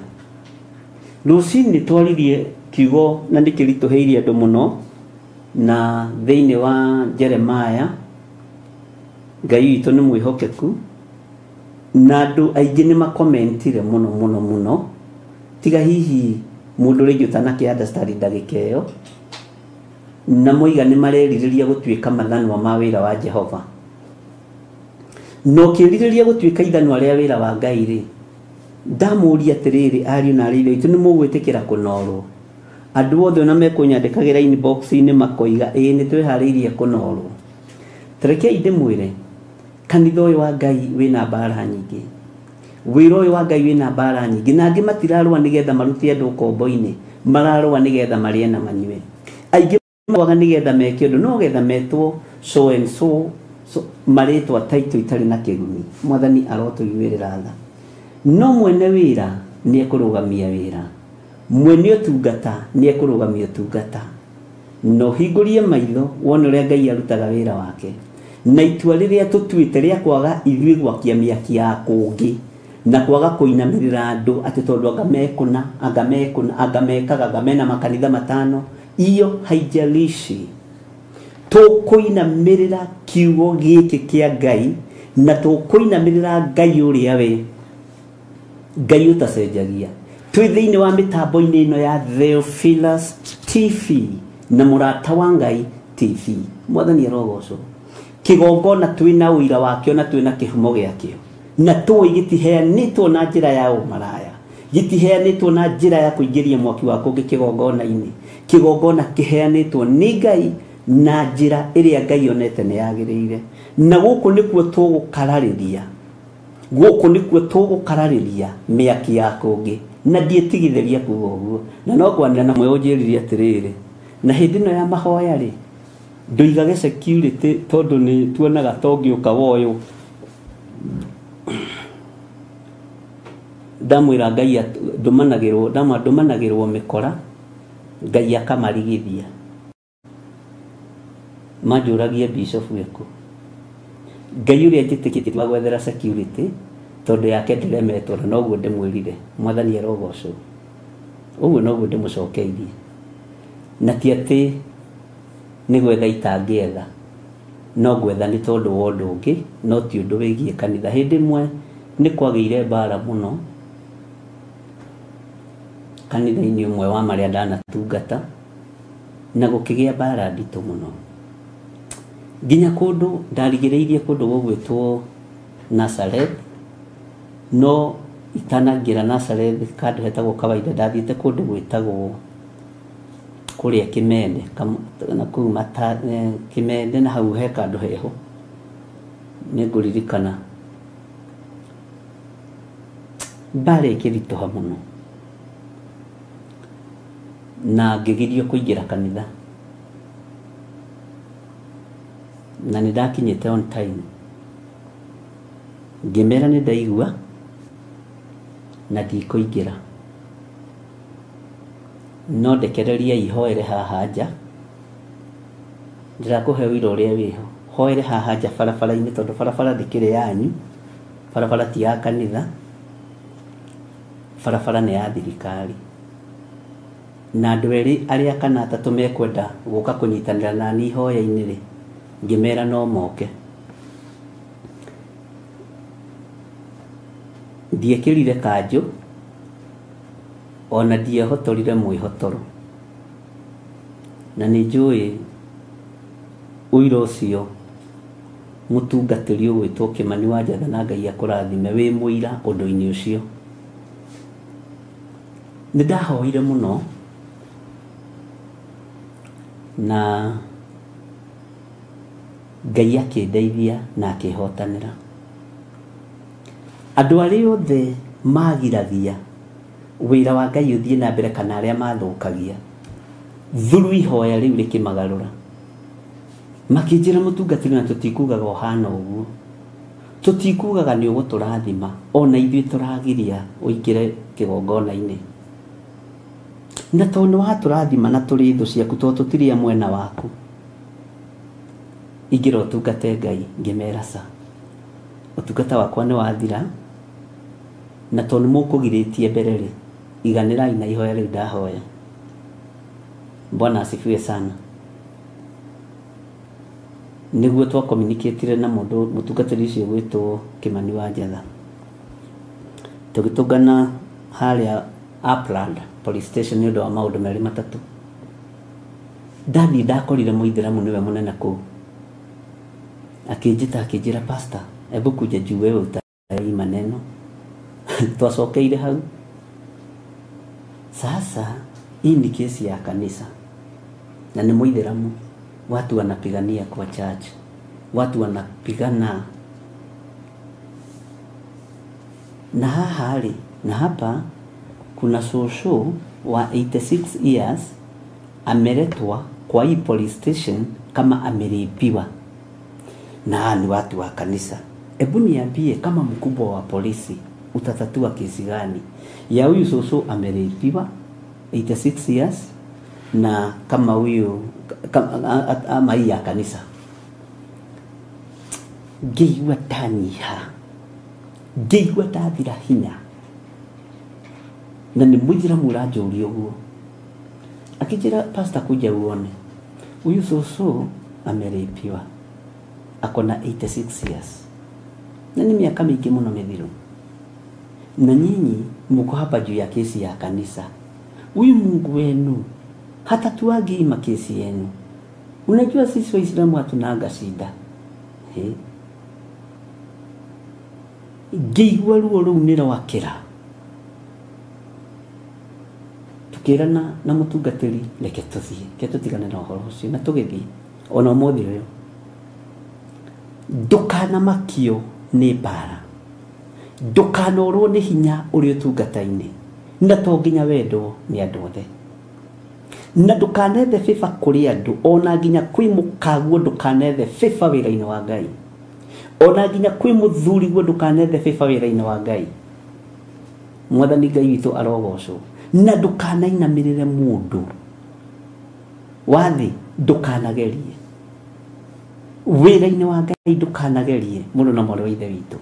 Rũcinĩ twaririe kiugo na nĩ kĩritũhĩirie andũ mũno, na thĩinĩ wa Jeremiah Ngai witũ nĩ mwĩhokeku, na andũ aingĩ nĩ makomentire mũno mũno mũno, tiga hihi mũndũ rĩngĩ ũtanakĩ understand ndagĩka ĩyo, na moiga nĩ marerirĩria gũtuĩka mathanwa ma wĩra wa Jehova. Na ũkĩrirĩria gũtuĩka ithanwa rĩa wĩra wa Ngai rĩ, ndamũria atĩrĩrĩ, ariũ na aarĩ a Ithe witũ, nĩ mũgwĩtĩkĩra kũnorwo? Andũ othe ona mekũnyandĩkagĩra inbox-inĩ makoiga ĩĩ nĩ twĩharĩirie kũnorwo. Tarekei ndĩmwĩre, kanitha ũyũ wa Ngai wĩna mbara nyingĩ, wĩra ũyũ wa Ngai wĩna mbara nyingĩ, na angĩ matirarũa nĩgetha marute andũ ũkombo-inĩ, mararũa nĩgetha marĩe na manyue. Aingĩ marũaga nĩgetha meke ũndũ, no getha metwo so and so, so marĩtwa taitũ itarĩ na kĩguni. Mwathani arotũiguĩrĩra tha. No mwene wĩra nĩ ekũrũgamia wĩra, mwene ũtungata nĩ ekũrũgamia ũtungata. Na ũhingũrie maitho wone ũrĩa Ngai arutaga wĩra wake. Na itua rĩrĩa tũtuĩte rĩa kwaga ithuĩ gwakia mĩaki ya kũngĩ na kwaga kũinamĩrĩra andũ atĩ tondũ anga mekũna, anga mekũna, anga mekaga, anga mena makanitha matano, iyo haijalishi. Tũkũinamĩrĩra kiugo gĩkĩ kĩa Ngai, na tũkũinamĩrĩra Ngai ũrĩa we Ngai ũtacenjagia. Twĩ thĩinĩ wa mĩtambo-inĩ ĩno ya Theophilus TV na Mũrata wa Ngai TV. Mwathani arogocwo. Kĩgongona twĩna ũira wakĩo na twĩna kĩhumo gĩakĩo, na tũĩ gĩtiheanĩtwo na njĩra ya ũmaraya, gĩtiheanĩtwo na njĩra ya kũingĩria mwaki wa kũngĩ kĩgongona-inĩ. Kĩgongona kĩheanĩtwo nĩ Ngai na njĩra ĩrĩa Ngai onete nĩ yagĩrĩire. Na gũkũ nĩkuo tũgũkararĩria, gũkũ nĩkuo tũgũkararĩria mĩaki ya kũngĩ, na ndiĩtigithĩria kuga ũguo. Na no ngwanĩra na mwe ũnjĩrire atĩrĩrĩ, na hĩndĩ ĩno ya mahoya rĩ, ndũigage security tondũ nĩ tuonaga tongĩũka woyũ. Ndamwĩra Ngai ndũmanagĩrwo, ndamwa ndũmanagĩrwo mĩkora, Ngai akamarigithia. Manjũragie bishop ekũ. Ngai ũrĩa njĩtĩkĩtie wa gwethera security tondũ yake ndĩremetwo, na noguo ndĩmwĩrire. Mwathani arogocwo. Ũguo noguo ndĩmũcokeirie. Na ti atĩ nĩ gwetha itangĩetha, no ngwetha nĩ tondũ wa ũndũ ũngĩ, no ti ũndũ wĩgiĩ kanitha. Hĩndĩ ĩmwe nĩ kwagĩire mbara mũno kanitha-inĩ ũmwe wa marĩa ndanatungata, na gũkĩgĩa mbara nditũ mũno, nginya kũndũ ndarigĩrĩirie kũndũ gũgwĩtwo Nazareth. No itanangĩra Nazareth kandũ hetagwo kawaida, ndathiĩte kũndũ gwĩtagwo kũrĩa Kĩmende, na kũu Kĩmende, na hau he kandũ heho nĩngũririkana. Mbara ĩkĩritũha mũno na ngĩgirio kũingĩra kanitha, na nĩ ndakinyĩte on time. Ngĩmera nĩ ndaigua na ndikũingĩra, no ndekereria ihoere haha nja, ndĩrakũhe ũira ũrĩa wĩho, hoere haha nja barabara-inĩ, tondũ barabara ndĩkĩrĩ yanyu, barabara ti ya kanitha, barabara nĩ ya thirikari. Na andũ erĩ arĩa kana atatũ mekwenda gũka kũnyitanĩra nani ihoya-inĩ rĩ, ngĩmera no moke. Ndiekĩrire kanjũ, ona ndiehotorire mwĩhotoro, na nĩ njũĩ ũira ũcio mũtungatĩri ũgwĩtwo Kĩmani wa Njatha, na Ngai akũrathime wĩ mũira ũndũ-inĩ ũcio. Nĩ ndahoire mũno na Ngai akĩndeithia na akĩhotanĩra. Andũ arĩa othe magiragia Wĩra wa Ngai ũthiĩ na mbere kana arĩa mathũkagia. Thuru ihoya rĩu rĩkĩmagarũra. Makĩnjĩra mũtungatĩri na tũtikugaga ũhana ũguo. Tũtikugaga nĩ ũgũtũrathima ona ithuĩ tũragiria ũingĩre kĩgongona-inĩ. Na tondũ nĩ watũrathima na tũrĩ thũ ciaku tondũ tũtirĩ a mwena waku. Ingĩra ũtungate Ngai ngĩmera ca. Ũtungata wakwa nĩ wathira na tondũ nĩ mũkũgirĩtie mbere rĩ, iganĩrai na ihoya rĩu ndahoya. Bwana asifiwe sana. Nĩguo twa communicatire na mũndũ mũtungatĩri ũcio gwĩtwo Kĩmani wa Njatha. Tũgĩtũngana harĩa Upland police station nĩ ũndũ wa maũndũ merĩ matatũ. Ndathiĩ ndakorire mũithĩramu nĩwe mũnene kũu. Akĩnjĩta akĩnjĩra pastor, hebu kuja juu wewe utai maneno. Twacokeire hau. Sasa hii ni kesi ya kanisa na ni muithiramu. Watu wanapigania kwa church, watu wanapigana na haha rĩ, na hapa kuna shosho wa 86 years ameletwa kwa hii police station kama ameripiwa na ni watu wa kanisa. Ebu niambie, kama mkubwa wa polisi utatatua kesi gani ya huyu shosho ameripiwa 86 years na kama huyu ama hii ya kanisa? Ngĩigua ndanyiha, ngĩigua ndathira hinya, na nĩ mũithĩramu ũranjũria ũguo. Akĩnjĩra pastor, kuja uone huyu shosho ameripiwa, ako na 86 years na ni miaka mingĩ mũno mĩthiru, na nyinyi mko hapa juu ya kesi ya kanisa. Huyu Mungu wenu hatatuagi makesi yenu. Unajua sisi Waislamu hatunaga shida. He? Ngĩigua ruo rũu nĩ rwakĩra. Tukĩrana na mũtungatĩri, reke tũthiĩ, reke tũtigane na ũhoro ũcio, na tũgĩthiĩ ona ũmũthĩ ũyũ. Ndũkanamakio nĩ mbara, ndũkanorwo nĩ hinya ũrĩ ũtungata-inĩ, na to nginya wendwo nĩ andũ othe, na ndũkanethe favor kũrĩ andũ, ona nginya kwĩ mũkaguo ndũkanethe favor wĩra-inĩ wa Ngai, ona nginya kwĩ mũthuriguo ndũkanethe favor wĩra-inĩ wa Ngai. Mwathani Ngai witũ arogocwo. Na ndũkanainamĩrĩre mũndũ wathi, ndũkanagerie wĩra-inĩ wa Ngai, ndũkanagerie mũndũ na mwarĩ wa ithe witũ,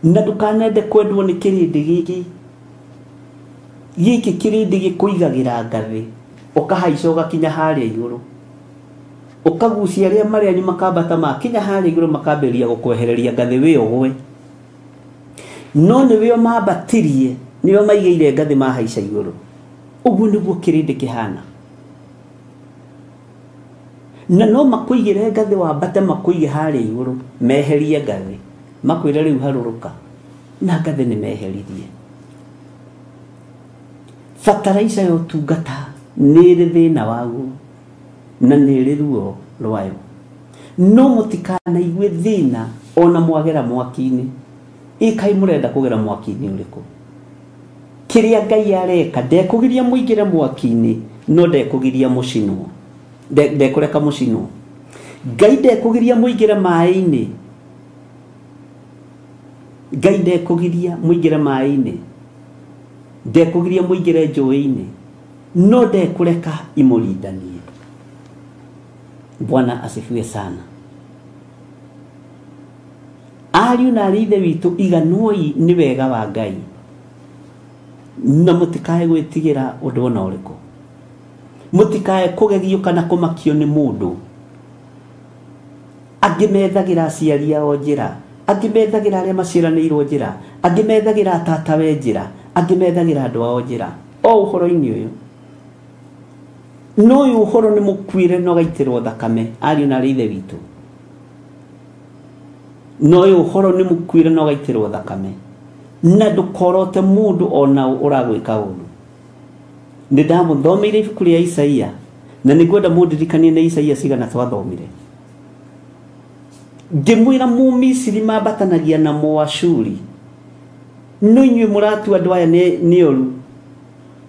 na ndũkanende kwendwo nĩ kĩrĩndĩ gĩkĩ gĩkĩ kĩrĩndĩ gĩkũigagĩra ngathĩ, ũkahaica ũgakinya harĩa igũrũ, ũkagucia arĩa marĩ anyu makambata makinya harĩa igũrũ makambĩrĩria gũkwehereria ngathĩ wĩ ũgwe. No nĩ wĩo mambatirie, nĩo maigĩire ngathĩ mahaica igũrũ. Ũguo nĩguo kĩrĩndĩ kĩhana. Na no makũigĩre ngathĩ wambate, makũige harĩa igũrũ, meherie ngathĩ, makwĩre rĩu harũrũka, na ngathĩ nĩ meheririe. Bataraica ya ũtungata nĩ ĩrĩ thĩna waguo na nĩ ĩrĩ ruo rwayo, no mũtikanaigue thĩna ona mwagera mwaki-inĩ. Ĩkai mũrenda kũgera mwaki-inĩ ũrĩkũ? Kĩrĩa Ngai areka ndekũgiria mũingĩre mwaki-inĩ, no ndekũgiria mũcinwo, ndekũreka mũcinwo. Ngai ndekũgiria mũingĩre maĩ-inĩ, Ngai ndekũgiria mũingĩre maĩ-inĩ, ndekũgiria mũingĩre njũĩ-inĩ, no ndekũreka imũrindanie. Bwana asifiwe sana. Ariũ na arĩ ithe witũ, iganwoi nĩ wega wa Ngai, na mũtikae gwĩtigĩra ũndũ ona ũrĩkũ, mũtikae kũgegio kana kũmakio nĩ mũndũ. Angĩ methagĩra aciari ao njĩra, angĩ methagĩra arĩa maciaranĩirwo njĩra, angĩ methagĩra tatawe njĩra, angĩ methagĩra andũ ao njĩra. O ũhoro-inĩ ũyũ, no ũyũ ũhoro nĩ mũkuĩre na ũgaitĩrwo thakame, ariũ na arĩ ithe witũ. No ũyũ ũhoro nĩ mũkuĩre na ũgaitĩrwo thakame, na ndũkorote mũndũ ona ũragwĩka ũru. Nĩ ndamũthomeire ibuku rĩa Isaia, na nĩngwenda mũndirikanie nĩ Isaia cigana twathomire. Ngĩmwĩra Mũmisiri mambatanagia na Mũashuri, no inyuĩ mũratua andũ aya nĩ oru.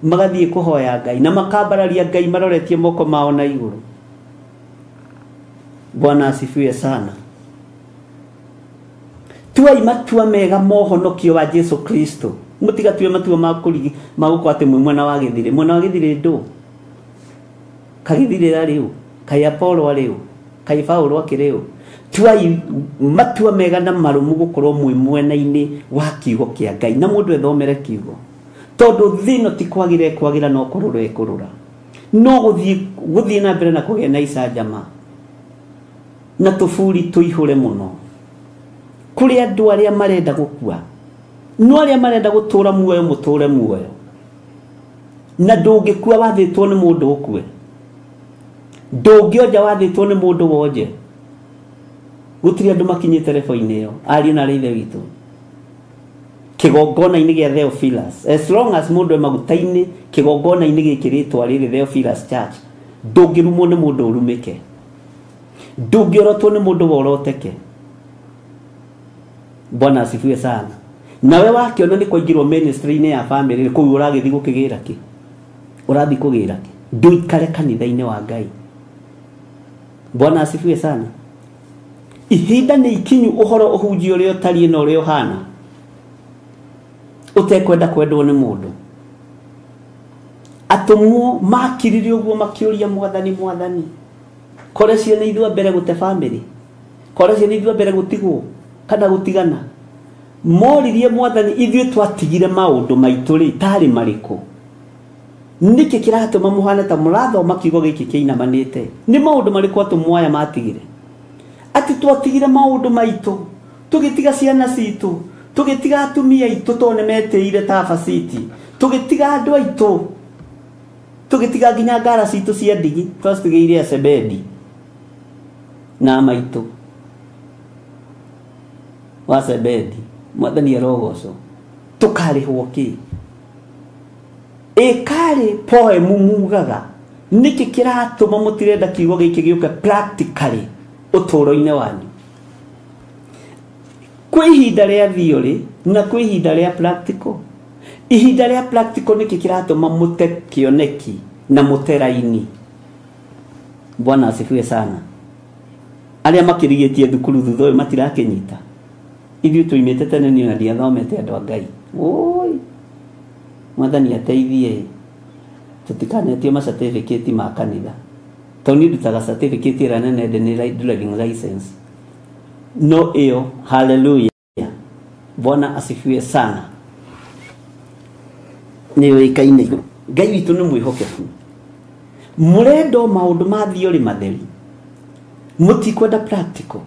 Magathiĩ kũhoya Ngai na makambararia Ngai maroretie moko mao na igũrũ. Bwana asifiwe sana. Tuai matua mega mohonokio wa Jesu Kristo. Mũtigatue matua ma kũrigi ma gũkorwo atĩ mwĩ mwena wa gĩthirĩ. Mwena wa gĩthirĩ ndũ? Kagĩthirĩ arĩ ũ? Kaĩ Apollo arĩ ũ? Kaĩ Paulo akĩrĩ ũ? Tuai matua mega na marũmu gũkorwo mwĩ mwena-inĩ wa kiugo kĩa Ngai na mũndũ ethomere kiugo. Tondũ thĩ ĩno ti kwagĩra ĩkwagĩra no kũrũra ĩkũrũra. No gũthiĩ na mbere na kũgĩa na icanjama na tũburi tũihũre mũno. Kũrĩ andũ arĩa marenda gũkua, no arĩa marenda gũtũra muoyo mũtũre muoyo. Na ndũngĩkua wathĩtwo nĩ mũndũ ũkue. Ndũngĩonja wathĩtwo nĩ mũndũ wonje. Gũtirĩ andũ makinyĩte rebo-inĩ ĩyo, ariũ na arĩa ithe witũ. Kĩgongona-inĩ gĩa Theophilus, as long as mũndũ e maguta-inĩ kĩgongona-inĩ gĩkĩ rĩtwa rĩrĩ Theophilus Church, ndũngĩrumwo nĩ mũndũ ũrumĩke. Ndũngĩorotwo nĩ mũndũ woroteke. Bwana asifiwe sana. Nawe wakĩona nĩ kwaingĩrwo ministry-inĩ ya family kũu ũragĩthiĩ gũkĩgĩra kĩ? Ũrathiĩ kũgĩra kĩ? Ndũikare kanitha-inĩ wa Ngai. Bwana asifiwe sana. Ihinda nĩ ikinyu ũhoro ũhunjio ũrĩa ũtariĩ na ũrĩa ũhana. Ũtekwenda kwendwo nĩ mũndũ. Atũmwo makirire ũguo makĩũria Mwathani, Mwathani, kore ciana ithuĩ mbere gũte family, kore ciana ithuĩ mbere gũtigwo kana gũtigana. Moririe Mwathani, ithuĩ twatigire maũndũ maitũ rĩ tarĩ marĩkũ? Nĩkĩ kĩratũma mũhane ta mũrathoma kiugo gĩkĩ kĩinamanĩte? Nĩ maũndũ marĩkũ atũmwo aya matigire? Atĩ twatigire maũndũ maitũ, tũgĩtiga ciana citũ, tũgĩtiga atumia aitũ tondũ nĩmetĩire ta baciti, tũgĩtiga andũ aitũ, tũgĩtiga nginya ngara citũ cia ndigi twacitigĩire Asebedi na maitũ wa Sebedi. Mwathani arogocwo. Tũkarĩhwo kĩ? Ĩkarĩ poem mugaga. Nĩkĩ kĩratũma mũtirenda kiugo gĩkĩ gĩũke practically ũtũũro-inĩ wanyu? Kwĩ ihinda rĩa theory na kwĩ ihinda rĩa practical. Ihinda rĩa practical nĩkĩ kĩratũma mũte kĩoneki na mũte raini? Bwana asifiwe sana. Arĩa makĩrigĩtie thukuru thutha ũyũ matirakĩnyita. Ithuĩ tũimĩte tene niĩ ona ndiathomete andũ a Ngai. Oi, Mwathani ateithie tũtikanetio ma certificate ma kanitha. Tondũ niĩ ndutaga certificate ĩrĩa nene ndĩ nĩ driving license. No ĩyo, hallelujah. Bwana asifiwe sana. Nĩ yũĩkaine igũrũ. Ngai witũ nĩ mwĩhokeku. Mũrenda o maũndũ ma theory matheri. Mũtikwenda practical.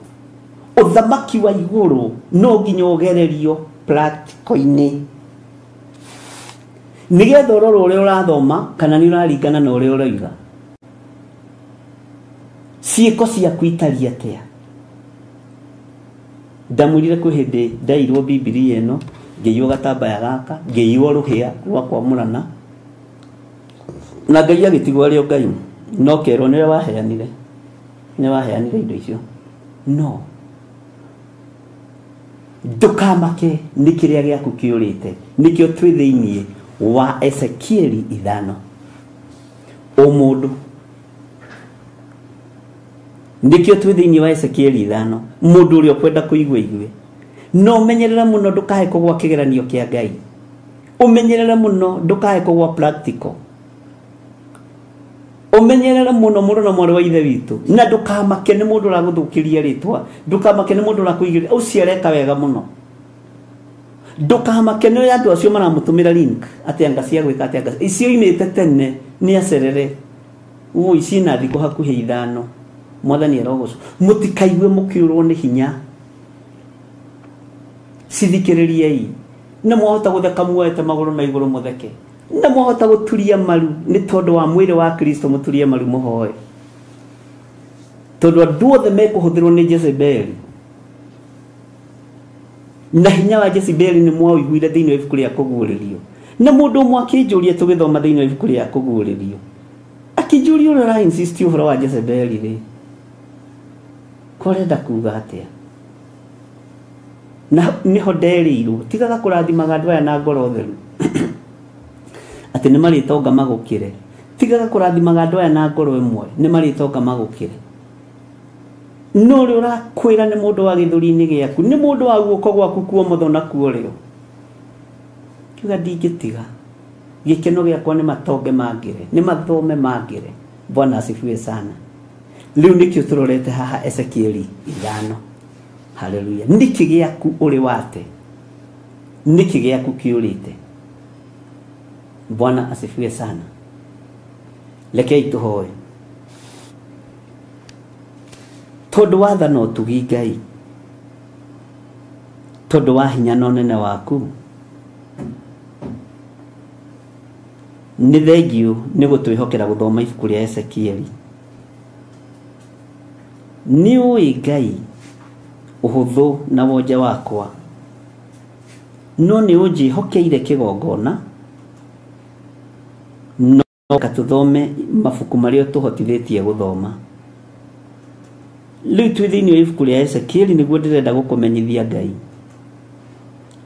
Ũthamaki wa igũrũ no nginya ũgererio practical-inĩ. Nĩgetha ũrore ũrĩa ũrathoma kana nĩ ũraringana na ũrĩa ũroiga. Ciĩko ciaku itariĩ atĩa? Ndamwĩrire kwĩ hĩndĩ ndairwo Bibilia ĩno, ngĩiywo gatambaya gaka, ngĩiywo rũhĩa rwa kwamũrana. Na Ngai agĩtigwo arĩ o Ngai. No kerwo nĩwe waheanire. Nĩwe waheanire indo icio. No ndũkamake nĩ kĩrĩa gĩaku kĩũrĩte. Nĩkĩo twĩ thĩiniĩ wa Ezekieli 5. Ũmũndũ. Nĩkĩo twĩ thĩiniĩ wa Ezekieli 5. Mũndũ ũrĩa ũkwenda kũigua igue. No menyerera mũno ndũkae kũgwa kĩgeranio kĩa Ngai. Ũmenyerere mũno ndũkae kũgwa practical. Ũmenyerere mũno mũrũ na mwarĩ wa ithe witũ. Na ndũkamake nĩ mũndũ ũragũthũkĩria rĩtwa. Ndũkamake nĩ mũndũ ũrakũigĩrĩra. Ũcio areka wega mũno. Ndũkamake nĩ andũ acio maramũtũmĩra link atĩ anga cia gwĩka atĩ anga icio imĩte tene nĩ acerere. Ũũ ici na thikũ hakuhĩ 5. Mwathani arogocwo. Mũtikaigue mũkĩũrwo nĩ hinya. Cithikĩrĩriei. Na mwahota gũtheka muoete magũrũ na igũrũ mũtheke. Na mwahota gũturia maru nĩ tondũ wa mwĩrĩ wa Kristo mũturie maru mũhoe. Tondũ andũ othe mekũhũthĩrwo nĩ Jezebeli. Na hinya wa Jezebeli nĩ mwaũiguire thĩinĩ wa ibuku rĩa kũguũrĩrio. Na mũndũ ũmwe akĩnjũria tũgĩthoma thĩinĩ wa ibuku rĩa kũguũrĩrio. Akĩnjũria ũrĩa ũra insist ũhoro wa Jezebeli rĩ. Ko ũrenda kuga atĩa? Na nĩho nderĩirwo tigaga kũrathimaga andũ aya na ngoro theru. atĩ nĩ marĩtonga magũkĩre. Tigaga kũrathimaga andũ aya na ngoro ĩmwe, nĩ marĩtonga magũkĩre. No ũrĩa ũrakwĩra nĩ mũndũ wa gĩthũri-inĩ gĩaku, nĩ mũndũ wa guoko gwaku kuomotho na kuorĩo. Kiuga ndingĩtiga. Gĩkeno gĩakwa nĩ matonge mangĩre, nĩ mathome mangĩre. Bwana asifiwe sana. Rĩu nĩkĩo tũrorete haha Ezekieli 5. Haleluya. Nĩkĩ gĩaku ũrĩ wate? Nĩkĩ gĩaku kĩũrĩte? Bwana asifiwe sana. Rekei tũhoe. Tondũ wa tha na ũtugi Ngai, tondũ wa hinya na ũnene waku, nĩ thengiũ nĩ gũtwĩhokera gũthoma ibuku rĩa Ezekieli. Nĩ ũĩ Ngai ũhũthũ na wonje wakwa, no nĩ ũnjĩhokeire kĩgongona, no tũthome mabuku marĩa tũhotithĩtie gũthoma. Rĩu twĩ thĩinĩ wa ibuku rĩa Ezekieli nĩguo ndĩrenda gũkũmenyithia Ngai,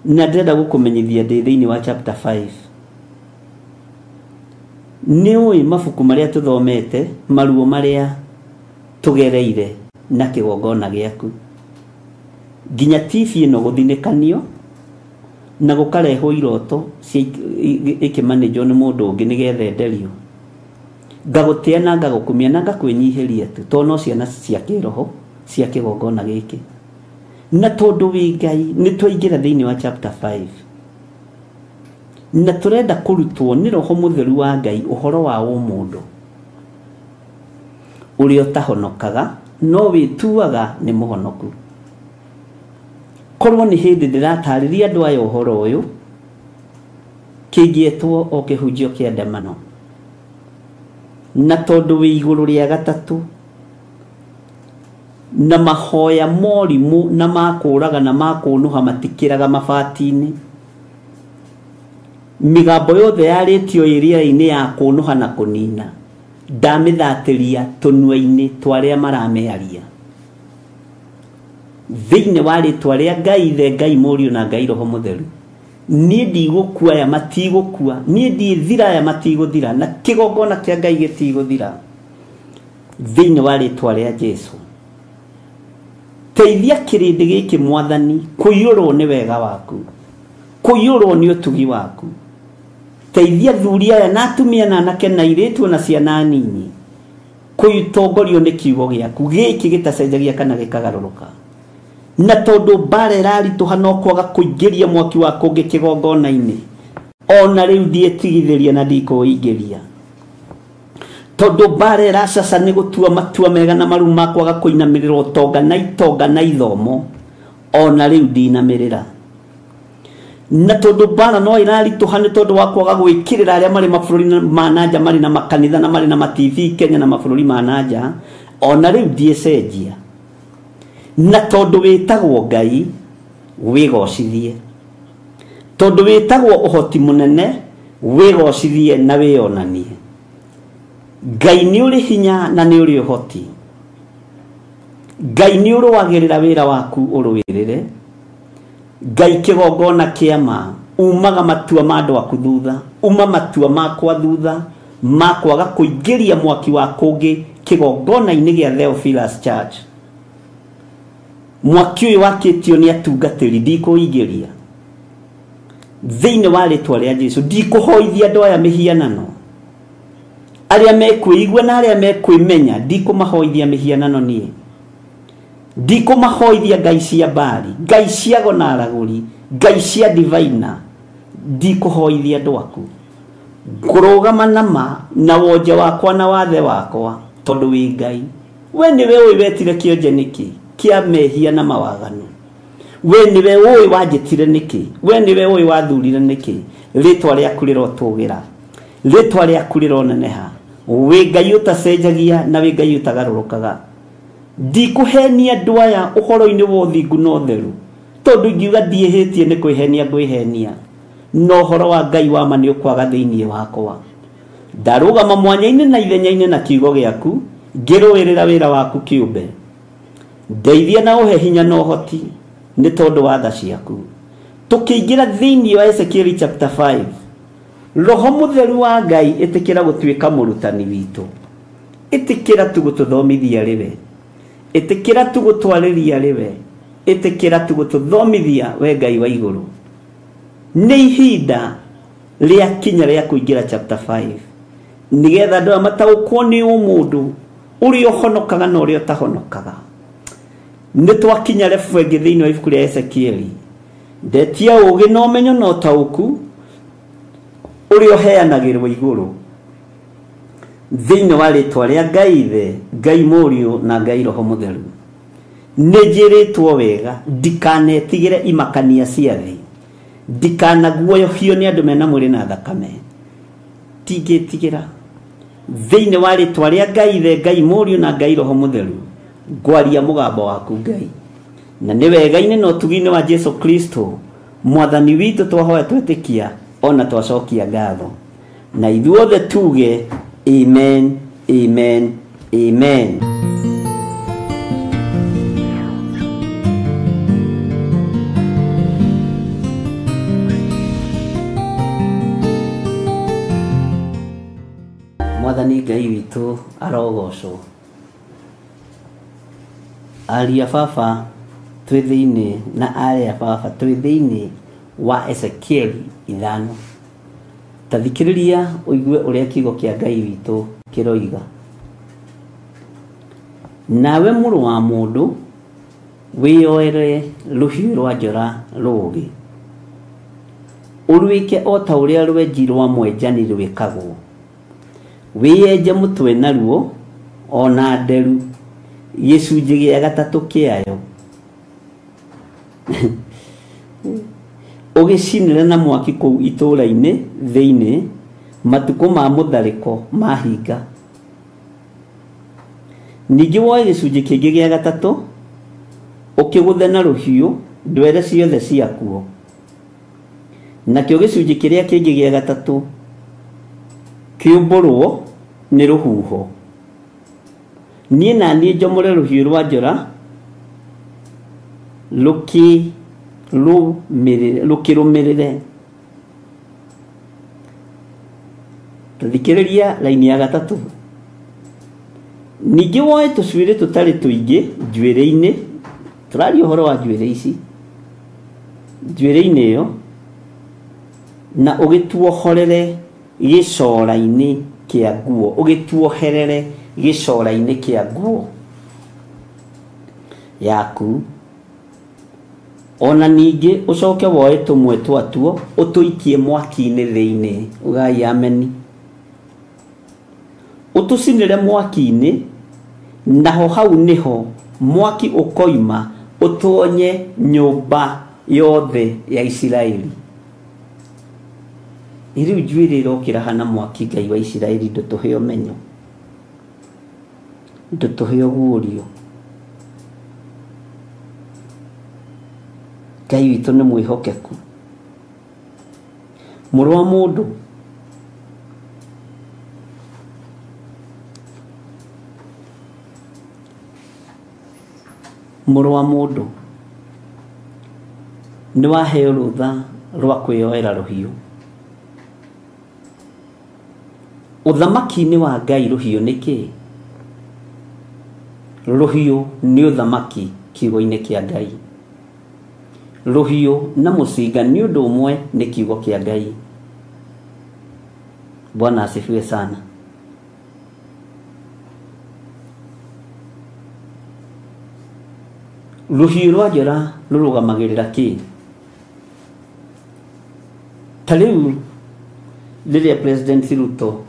na ndĩrenda gũkũmenyithia ndĩ thĩinĩ wa chapter 5. Nĩ ũĩ mabuku marĩa tũthomete, maruo marĩa tũgereire na kĩgongona gĩaku, nginya TV ĩno gũthinĩkanio na gũkarehwo iroto ĩkĩmanĩnjwo nĩ mũndũ ũngĩ nĩgetha enderio. Ngagũtĩa na ngagũkumia na ngakwĩnyihĩria tu, tondũ no ciana cia kĩroho cia kĩgongona gĩkĩ. Na tondũ wĩ Ngai nĩ twaingĩra thĩinĩ wa chapter 5, na tũrenda kũrutwo nĩ Roho Mũtheru wa Ngai ũhoro wa ũmũndũ ũrĩa ũtahonokaga no wĩtuaga nĩ mũhonoku. Korwo nĩ hĩndĩ ndĩratarĩria andũ aya ũhoro ũyũ, kĩngĩetwo o kĩhunjio kĩa ndemano. Na tondũ wĩ igũrũ rĩa gatatũ, na mahoya morimũ na makũraga na makũnũha matikĩraga mabati-inĩ, mĩgambo yothe yarĩtio ĩrĩa-inĩ ya kũnũha na kũnina, ndamĩthatĩria tũnua-inĩ twa arĩa maramĩaria. Thĩinĩ wa rĩtwa rĩa Ngai Ithe, Ngai Mũriũ na Ngai Roho Mũtheru, niĩ ndigũkua aya matigũkua, niĩ ndithira aya matigũthira, na kĩgongona kĩa Ngai gĩtigũthira. Thĩinĩ wa rĩtwa rĩa Jesũ, teithia kĩrĩndĩ gĩkĩ Mwathani kũiyũrwo nĩ wega waku, kũiyũrwo nĩ ũtugi waku. Teithia thuri aya na atumia na anake na airĩtu na ciana nini kũitongorio nĩ kiugo gĩaku gĩkĩ gĩtacenjagia kana gĩkagarũrũka. Na tondũ mbara ĩraritũha no kwaga kũingĩria mwaki wa kũngĩ kĩgongona-inĩ, ona rĩu ndiĩtigithĩria na ndikũingĩria. Tondũ mbara ĩracaca nĩ gũtua matua mega na maru ma kwaga kũinamĩrĩra ũtonga na itonga na ithomo, ona rĩu ndinamĩrĩra. Na tondũ mbara no ĩraritũha nĩ tondũ wa kwaga gwĩkĩrĩra arĩa marĩ mabũrũri ma nanja, marĩ na makanitha na marĩ na ma TV Kenya na mabũrũri ma nanja, ona rĩu ndiĩcenjia. Na tondũ wĩtagwo Ngai wĩgocithie, tondũ wĩtagwo ũhoti mũnene wĩgocithie na wĩonanie. Ngai nĩ ũrĩ hinya na nĩ ũrĩ ũhoti. Ngai nĩ ũrũagĩrĩra wĩra waku ũrũĩrĩre. Ngai kĩgongona kĩa ma, umaga matua ma andũ aku thutha, uma matua makwa thutha ma kwaga kũingĩria mwaki wa kũngĩ kĩgongona-inĩ gĩa Theophilus Church. Mwaki ũyũ wakĩtio nĩ atungatĩri ndikũingĩria. Thĩinĩ wa rĩtwa rĩa Jesũ ndikũhoithia andũ aya mĩhianano, arĩa mekwĩigua na arĩa mekwĩmenya, ndikũmahoithia mĩhianano niĩ. Ndikũmahoithia ngai cia Baali, ngai cia ago na aragũri, ngai cia divaina, ndikũhoithia andũ aku. Ngũrũgama na ma na wonje wakwa na wathe wakwa, tondũ wĩ Ngai. We nĩwe ũĩ wetire kĩonje nĩkĩ kĩa mehia na mawaganu. We nĩwe ũĩ wanjĩtire nĩkĩ, we nĩwe ũĩ wathurire nĩkĩ. Rĩtwa rĩaku rĩrotũgĩra, rĩtwa rĩaku rĩroneneha. Wĩ Ngai ũtacenjagia na wĩ Ngai ũtagarũrũkaga. Ndikũhenia andũ aya ũhoro-inĩ wa ũthingu na ũtheru, tondũ ingiuga ndiĩhĩtie nĩ kwĩhenia ngwĩhenia, no ũhoro wa Ngai wa ma nĩ ũkwaga thĩinĩ wakwa. Ndarũgama mwanya-inĩ na ithenya-inĩ na kiugo gĩaku, ngĩrũĩrĩra wĩra waku kĩũmbe. Ndeithia na ũhe hinya na ũhoti nĩ tondũ wa tha ciaku. Tũkĩingĩra thĩinĩ wa Ezekieli chapter 5, Roho Mũtheru wa Ngai ĩtĩkĩra gũtuĩka mũrutani witũ, ĩtĩkĩra tu gũtũthomithia rĩwe, ĩtĩkĩra tu gũtwarĩria rĩwe, ĩtĩkĩra tu gũtũthomithia we Ngai wa igũrũ. Nĩ ihinda rĩa kinya rĩa kũingĩra chapter 5 nĩgetha andũ aya mataũkwo nĩ ũmũndũ ũrĩa ũhonokaga na ũrĩa ũtahonokaga. Nĩ twakinya rebu ĩngĩ thĩinĩ wa ibuku rĩa Ezekieli. Ndetia ũũgĩ na ũmenyo na ũtaũku ũrĩa ũheanagĩrwo igũrũ thĩinĩ wa rĩtwa rĩa Ngai Ithe, Ngai Mũriũ na Ngai Roho Mũtheru. Nĩ njĩrĩtwo wega ndikanetigĩre imakania cia thĩ, ndikanaguoyohio nĩ andũ mena mwĩrĩ na thakame. Tingĩtigĩra thĩinĩ wa rĩtwa rĩa Ngai Ithe, Ngai Mũriũ na Ngai Roho Mũtheru. Ngwaria mũgambo waku Ngai, na nĩ wega-inĩ na ũtugi-inĩ wa Jesu Kristo mwathani witũ twahoya twetĩkia ona twacokia ngatho, na ithuothe tuge amen, amen, amen. Mwathani Ngai witũ arogocwo. Aria baba twĩ thĩinĩ na arĩa baba twĩ thĩinĩ wa Ezekieli 5. Ta thikĩrĩria ũigue ũrĩa kiugo kĩa Ngai witũ kĩroiga. Nawe mũrũ wa mũndũ, wĩyoere rũhiũ rwa njora rũũgĩ, ũrwĩke o ta ũrĩa rwenji rwa mwenjani rwĩkagwo, wĩyenje mũtwe naruo ona nderu gĩcunjĩ gĩa gatatũ kĩayo, ũgĩcinĩre na mwaki kũu itũũra-inĩ thĩinĩ matukũ ma mũtharĩko mahinga. Ningĩ woe gĩcunjĩ kĩngĩ gĩa gatatũ ũkĩgũthe na rũhiũ ndwere ciothe ciakuo, nakĩo gĩcunjĩ kĩrĩa kĩngĩ gĩa gatatũ kĩũmbũrwo nĩ rũhuho. Niĩ na niĩ njomore rũhiũ rwa njora rũkĩrũmĩrĩre. Thikĩrĩria raini ya gatatũ. Ningĩ woe tũcuĩrĩ tũtarĩ tũingĩ njuĩrĩ-inĩ, tũraria ũhoro wa njuĩrĩ ici, njuĩrĩ-inĩ ĩyo, na ũgĩtuohorere gĩcora-inĩ kĩa nguo, ũgĩtuoherere gĩcora-inĩ kĩa nguo yaku. Ona ningĩ ũcoke woe tũmwe twatuo ũtũikie mwaki-inĩ thĩinĩ, ugai ameni. Ũtũcinĩre mwaki-inĩ, naho hau nĩho mwaki ũkoima ũtonye nyũmba yothe ya Isiraeli. Rĩu njuĩrĩ ĩrokĩra hana mwaki Ngai wa Isiraeli, ndũtũhe ũmenyo, ndũtũhe ũguũrio. Ngai witũ nĩ mwĩhokeku. Mũrũ wa mũndũ, mũrũ wa mũndũ, nĩ waheo rũtha rwa kwĩyoera rũhiũ. Ũthamaki-inĩ wa Ngai rũhiũ nĩ kĩĩ? Rũhiũ nĩ ũthamaki kiugo-inĩ kĩa Ngai. Rũhiũ na mũcinga nĩ ũndũ ũmwe nĩ kiugo kĩa Ngai. Bwana asifiwe sana. Rũhiũ rwa njora rũrũgamagĩrĩra kĩĩ? Ta rĩu rĩrĩa President Ruto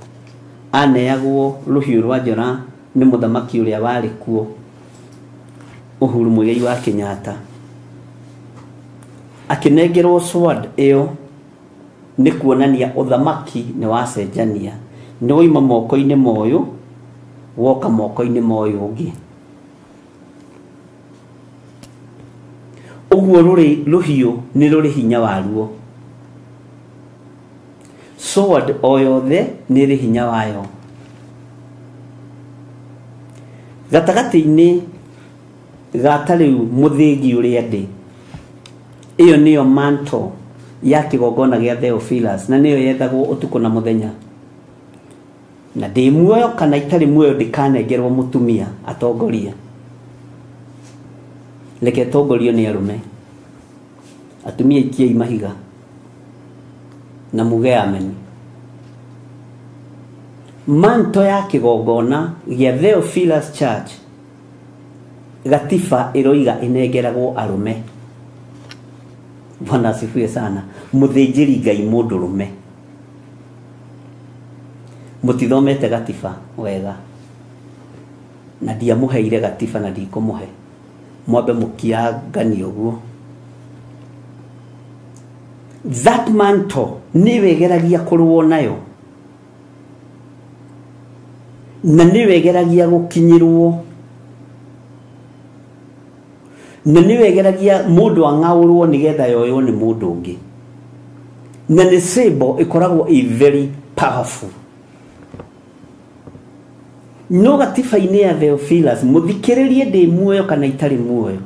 aneagwo rũhiũ rwa njora nĩ mũthamaki ũrĩa warĩ kuo Uhuru Muigai wa Kenyatta, akĩnengerwo sword ĩyo nĩ kuonania ũthamaki nĩ wacenjania, nĩ wauma moko-inĩ moyũ woka moko-inĩ moyũ ũngĩ. Ũguo rũhiũ nĩ rũrĩ hinya waruo. Sword o yothe nĩ ĩrĩ hinya wayo. Gatagatĩ-inĩ ga ta rĩu mũthĩgi ũrĩa ndĩ, ĩyo nĩyo mantle ya kĩgongona gĩa Theophilus, na nĩyo yethagwo ũtukũ na mũthenya. Na ndĩ muoyo kana itarĩ muoyo ndikanengerwo mũtumia atongorie. Reke tongorio nĩ arũme. Atumia ikiai mahiga na muge amen. Manto ya kĩgongona gĩa Theophilus Church gatiba ĩroiga ĩnengeragwo arũme. Bwana asifiwe sana. Mũthĩnjĩri Ngai mũndũrũme. Mũtithomete gatiba wega, na ndiamũheire gatiba na ndikũmũhe. Mwambe mũkianganie ũguo. That mantle nĩwe ĩgeragia kũrũo nayo, na nĩwe ĩgeragia gũkinyĩrwo, na nĩwe ĩgeragia mũndũ ang'aũrwo nĩgetha yoywo nĩ mũndũ ũngĩ. Na nĩ symbol ĩkoragwo ĩ very powerful. No gatiba-inĩ ya Theophilus, mũthikĩrĩrie ndĩ muoyo kana itarĩ muoyo,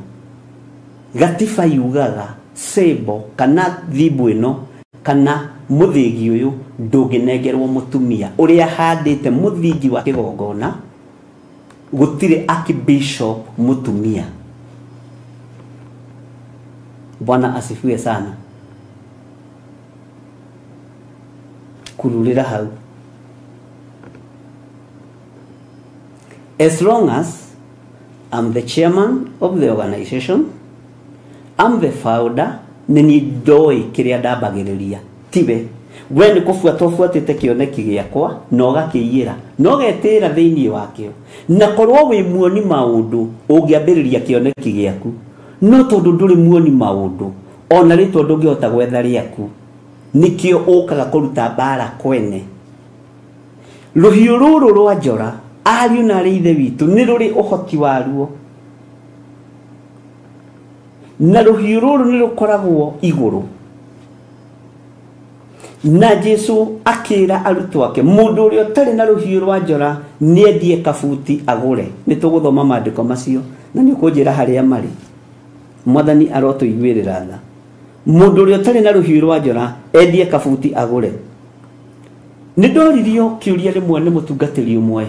gatiba yugaga symbol kana thimbu ĩno kana mũthĩgi ũyũ ndũngĩnengerwo mũtumia ũrĩa handĩte mũthingi wa kĩgongona. Gũtirĩ archbishop mũtumia. Bwana asifiwe sana. Kururĩra hau. As long as I'm the chairman of the organization, I'm the founder, nĩ niĩ ndoĩ kĩrĩa ndambagĩrĩria. Tiwe we nĩ kũbuata ũbuatĩte kĩoneki gĩakwa na ũgakĩiyĩra na ũgetĩĩra thĩinĩ wakĩo. Na korwo wĩ muoni maũndũ ũngĩambĩrĩria kĩoneki gĩaku, no tondũ ndũrĩ muoni maũndũ ona rĩtwa ndũngĩhota gwetha rĩaku, nĩkĩo ũkaga kũruta mbara kwene. Rũhiũ rũrũ rwa njora, ariũ na arĩ ithe witũ, nĩ rũrĩ ũhoti waruo, na rũhiũ rũrũ nĩ rũkoragwo igũrũ. Na Jesu akĩra arutwo ake, mũndũ ũrĩa ũtarĩ na rũhiũ rwa njora nĩendie kabuti agũre. Nĩ tũgũthoma maandĩko macio na nĩ ũkũnjĩra harĩa marĩ. Mwathani arotũiguĩrĩra tha. Mũndũ ũrĩa ũtarĩ na rũhiũ rwa njora endie kabuti agũre. Nĩ ndoririo kĩũria rĩmwe nĩ mũtungatĩri ũmwe,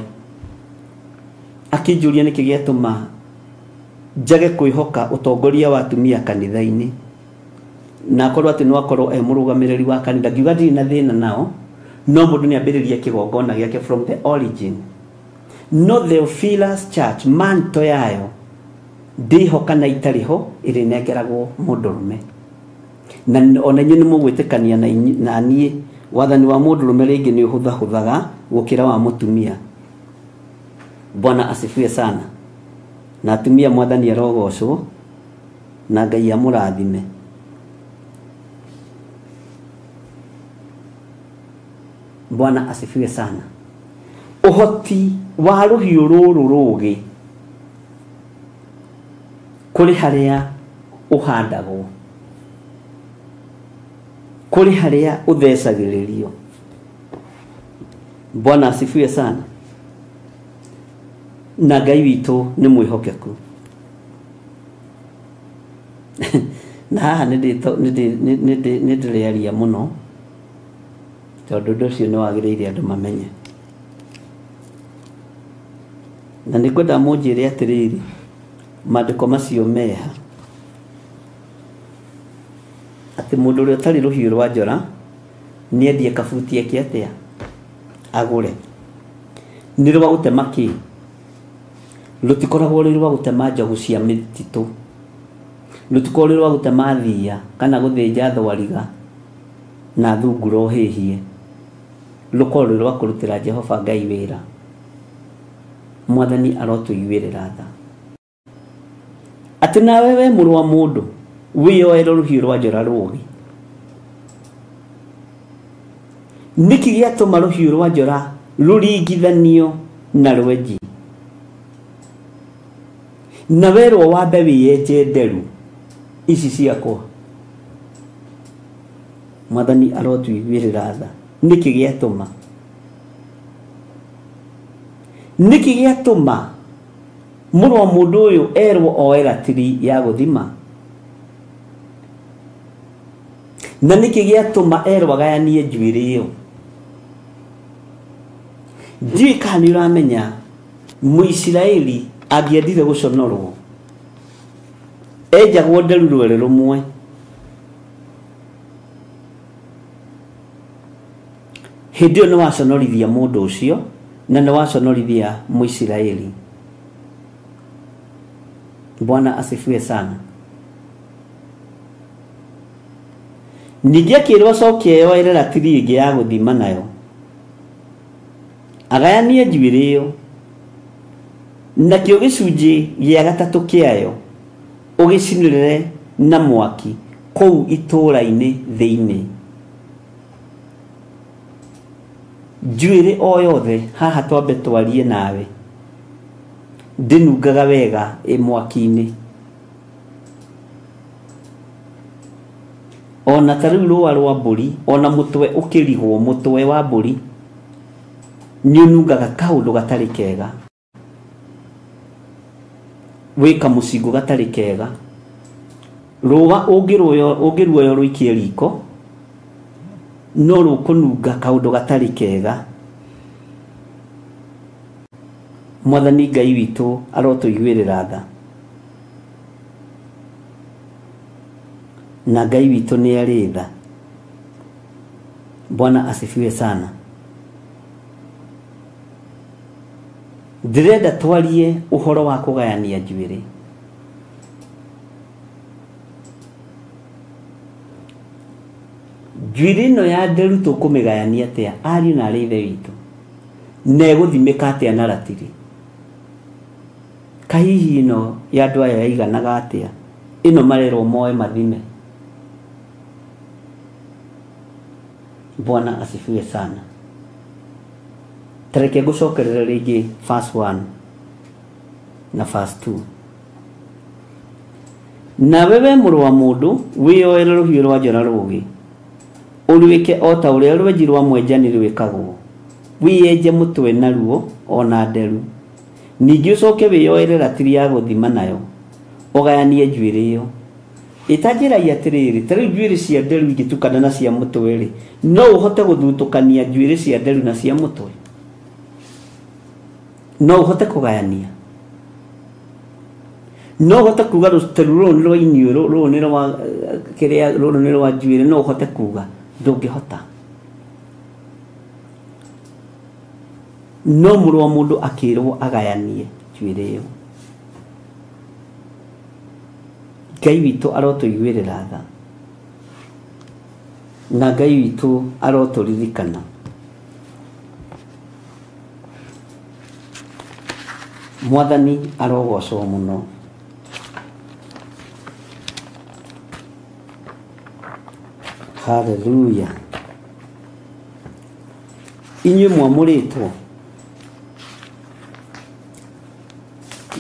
akĩnjũria nĩkĩ gĩatũma njage kwĩhoka ũtongoria wa atumia kanitha-inĩ, na akorwo atĩ no akorwo e mũrũgamĩrĩri wa kanitha. Ngiuga ndirĩ na thĩna nao, no mũndũ nĩ ambĩrĩrie kĩgongona gĩake from the origin. No Theophilus Church manto yayo ndĩho kana itarĩ ho ĩrĩnengeragwo mũndũrũme. Na ona inyuĩ nĩ mũgwĩtĩkania na niĩ, wathani wa mũndũrũme rĩngĩ nĩ ũhũthahũthaga gũkĩra wa mũtumia. Bwana asifiwe sana. Na atumia mwathani arogocwo na Ngai amũrathime. Bwana asifiwe sana. Ũhoti wa rũhiũ rũrũ rũũgĩ kũrĩ harĩa ũhandagwo, kũrĩ harĩa ũthecagĩrĩrio. Bwana asifiwe sana. Na Ngai witũ nĩ mwĩhokeku. Na haha nĩ ndĩrĩaria mũno tondũ ũndũ ũcio nĩ wagĩrĩire andũ mamenye. Na nĩ ngwenda mũnjĩre atĩrĩrĩ, maandĩko macio meha atĩ mũndũ ũrĩa ũtarĩ rũhiũ rwa njora nĩendie kabuti eke atĩa agũre. Nĩ rwa gũtema kĩ? Rũtikoragwo rwĩ rwa gũtema njogu cia mĩtitũ, rũtikoragwo rwĩ rwa gũtema thiia kana gũthĩnja thwariga na thungura ũhĩhie. Rũkoragwo rwĩ rwa kũrutĩra Jehova Ngai wĩra. Mwathani arotũiguĩrĩra tha. Atĩ nawe we mũrũ wa mũndũ wĩyoere rũhiũ rwa njora rũũgĩ. Nĩkĩ gĩatũma rũhiũ rwa njora rũringithanio na rwenji? Na werwo wambe wĩyenje nderu ici ciakwa. Mwathani arotũiguĩrĩra tha. Nĩkĩ gĩatũma? Nĩkĩ gĩatũma mũrũ wa mũndũ ũyũ erwo oe ratiri ya gũthima? Na nĩkĩ gĩatũma erwo agayanie njuĩrĩ ĩyo? Ndiũĩ kana nĩ ũramenya Mũisiraeli angĩendire gũconorwo enjagwo nderu rwere rũmwe, hĩndĩ ĩyo nĩ waconorithia mũndũ ũcio na nĩ waconorithia Mũisiraeli. Bwana asifiwe sana. Ningĩ akĩrwo acoke eyoere ratiri ĩngĩ ya gũthima nayo agayanie njuĩrĩ ĩyo, nakĩo gĩcunjĩ gĩa gatatũ kĩayo ũgĩcinĩrĩre na mwaki kũu itũũra-inĩ thĩinĩ. Njuĩrĩ o yothe haha twambe twarie nawe ndĩnungaga wega ĩ mwaki-inĩ. Ona ta rĩu rũa rwa mbũri, ona mũtwe ũkĩrigwo, mũtwe wa mbũri nĩ ũnungaga kaũndũ gatarĩ kega, wĩ kamũcingo gatarĩ kega. Rũa ũngĩruoya rũikie riko no rũkũnunga kaũndũ gatarĩ kega. Mwathani Ngai witũ arotũiguĩrĩra tha, na Ngai witũ nĩ arĩ tha. Bwana asifiwe sana. Ndĩrenda twarie ũhoro wa kũgayania njuĩrĩ. Njuĩrĩ ĩno ya nderu tũkũmĩgayania atĩa ariũ na arĩ ithe witũ, na ĩgũthimĩka atĩa na ratiri? Kahihi ĩno ya andũ aya yaiganaga atĩa? Ĩno marerwo moe mathime. Bwana asifiwe sana. Tareke ngũcokerere rĩngĩ verse 1 na verse 2. Nawe we mũrũ wa mũndũ wĩyoere rũhiũ rwa njora rũũgĩ, ũrwĩke o ta ũrĩa rwenji rwa mwenjani rwĩkagwo, wĩyenje mũtwe naruo ona nderu. Ningĩ ũcoke wĩyoere ratiri ya gũthima nayo ũgayanie njuĩrĩ ĩyo. Ĩtanjĩrai atĩrĩrĩ, ta rĩu njuĩrĩ cia nderu ingĩtukana na cia mũtwe rĩ, no ũhote gũthutũkania njuĩrĩ cia nderu na cia mũtwe? No ũhote kũgayania? No ũhote kuga rũteru rũrũ nĩ rwa iniũrũ, rũrũ nĩ rwa kĩrĩa, rũrũ nĩ rwa njuĩrĩ? No ũhote kuga? Ndũngĩhota. No mũrũ wa mũndũ akĩrwo agayanie njuĩrĩ ĩyo. Ngai witũ arotũiguĩrĩra tha, na Ngai witũ arotũririkana. Mwathani arogocwo mũno. Haleluya. Inyuĩ mwamũrĩtwo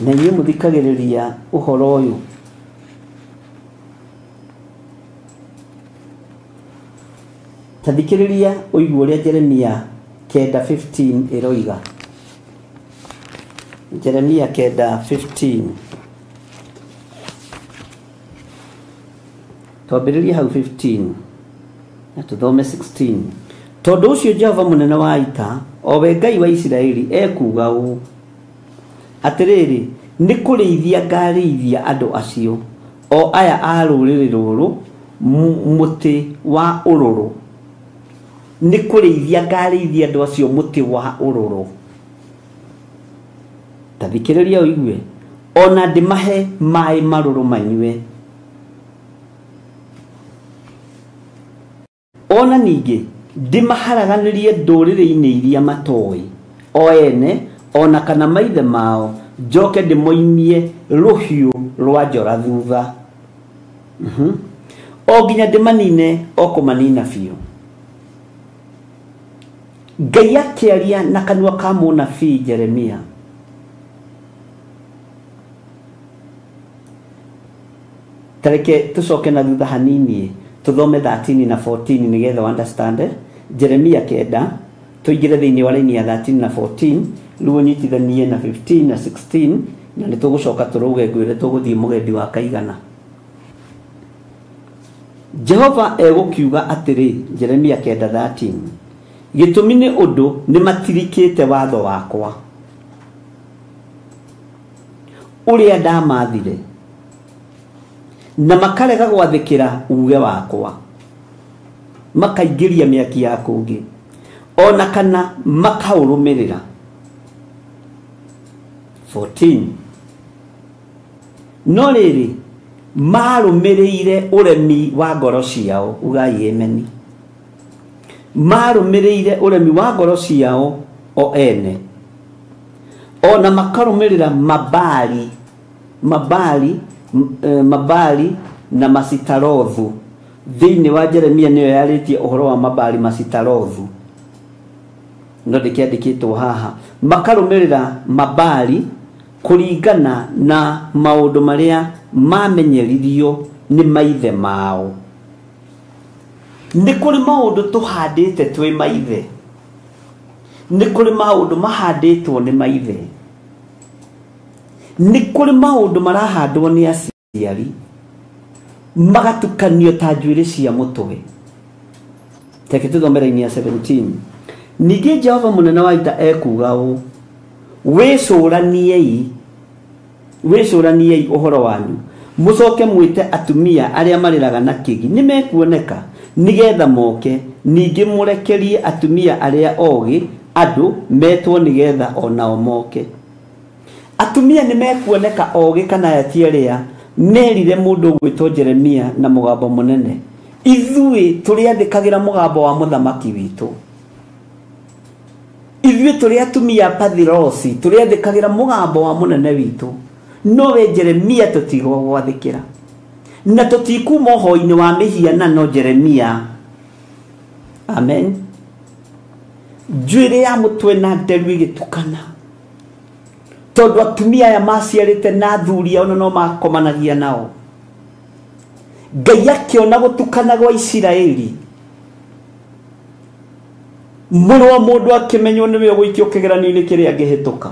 na inyuĩ mũthikagĩrĩria ũhoro ũyũ, ta thikĩrĩria ũigue ũrĩa Jeremia 9:15 ĩroiga. Jeremia 9:15, twambĩrĩrie hau 15 na tũthome 16. Tondũ ũcio Jehova mũnene wa ita, o we Ngai wa Isiraeli, ekuuga ũũ: atĩrĩrĩ, nĩ kũrĩithia ngarĩithia andũ acio, o aya a rũrĩrĩ rũrũ mũtĩ wa ũrũrũ. Nĩ kũrĩithia ngarĩithia andũ acio mũtĩ wa ũrũrũ. Ta thikĩrĩria ũigue, ona ndĩmahe maĩ marũrũ manyue. Ona ningĩ ndĩmaharaganĩrie ndũrĩrĩ-inĩ iria matoĩ o ene ona kana maithe mao, njoke ndĩmoimie rũhiũ rwa njora thutha, o nginya ndĩmanine o kũmanina biũ. Ngai akĩaria na kanua ka mũnabii Jeremia. Tareke tũcoke na thutha hanini tũthome 13 na 14 nĩgetha understand. Jeremia 9 tũingĩre thĩinĩ wa raini ya 13 na 14, rĩu ũnyitithanie na 15 na 16, na nĩ tũgũcoka tũrũge ngwĩre tũgũthiĩ mũgendi wa kaigana. Jehova egũkiuga atĩrĩ, Jeremia 9:13, gĩtũmi nĩ ũndũ nĩmatirikĩte watho wakwa ũrĩa ndamathire na makarega gwathĩkĩra uge wakwa, makaingĩria mĩaki ya kũngĩ ona kana makaũrũmĩrĩra. 14 no rĩrĩ marũmĩrĩire ũremi wa ngoro ciao, ugai emeni, marũmĩrĩire ũremi wa ngoro ciao o ene, ona makarũmĩrĩra mabali mabali mabali na masitarothu. Thĩinĩ wa Jeremia nĩyo yarĩtie ũhoro wa mabali masitarothu, no ndĩkĩandĩkĩtwo haha. Makarũmĩrĩra mabali kũringana na maũndũ marĩa mamenyeririo nĩ maithe mao. Nĩ kũrĩ maũndũ tũhandĩte twĩ maithe, nĩ kũrĩ maũndũ mahandĩtwo nĩ maithe, nĩ kũrĩ maũndũ marahandwo nĩ aciari magatukanio ta njuĩrĩ cia mũtwe. Reke tũthome raini ya 17. Ningĩ Jehova mũnene wa ita ekuuga ũũ, wĩcũraniei, wĩcũraniei ũhoro wanyu, mũcoke mwĩte atumia arĩa marĩraga na kĩgi nĩmekuoneka nĩgetha moke, ningĩ mũrekerie atumia arĩa ogĩ andũ metwo nĩgetha onao moke. Atumia nĩmekuoneka ogĩ kana aya ti arĩa merire mũndũ ũgwĩtwo Jeremia na mũgambo mũnene, ithuĩ tũrĩathĩkagĩra mũgambo wa mũthamaki witũ, ithuĩ tũrĩ atumia Pathirosi tũrĩathĩkagĩra mũgambo wa mũnene witũ, no we Jeremia tũtigũgwathĩkĩra na tũtikuma ũhoi-inĩ wa mĩhianano Jeremia. Amen. Njuĩrĩ ya mũtwe na nderu ĩgĩtukana, tondũ atumia aya maciarĩte na athuri ao na no makomanagia nao. Ngai akĩona gũtukana gwa Isiraeli, mũrũ wa mũndũ akĩmenywo nĩwe ũgũikio kĩgeranio-inĩ kĩrĩa angĩhĩtũka,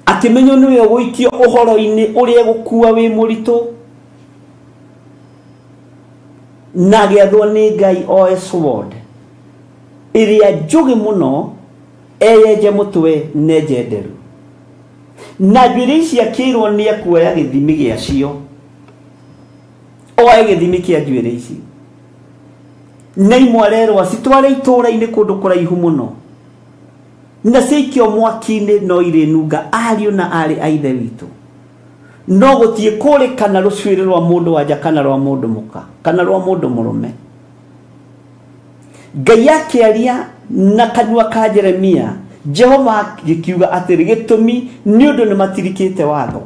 akĩmenywo nĩwe ũgũikio ũhoro-inĩ ũrĩa gũkua wĩ mũritũ, na agĩathwo nĩ Ngai oe sword ĩrĩa njũgĩ mũno eyenje mũtwe nenje nderu, na njuĩrĩ ici akĩrwo nĩ ekuoya gĩthimi gĩacio, oe gĩthimi kĩa njuĩrĩ ici, na imwe arerwo citware itũũra-inĩ kũndũ kũraihu mũno, na ciikio mwaki-inĩ no irĩnunga ariũ na aarĩ a ithe witũ, no gũtiĩ kũrĩkana rũcuĩrĩ rwa mũndũ wanja kana rwa mũndũ mũka kana rwa mũndũ mũrũme. Ngai akĩaria na kanua ka Jeremia, Jehova agĩkiuga atĩrĩ, gĩtũmi nĩ ũndũ nĩmatirikĩte watho,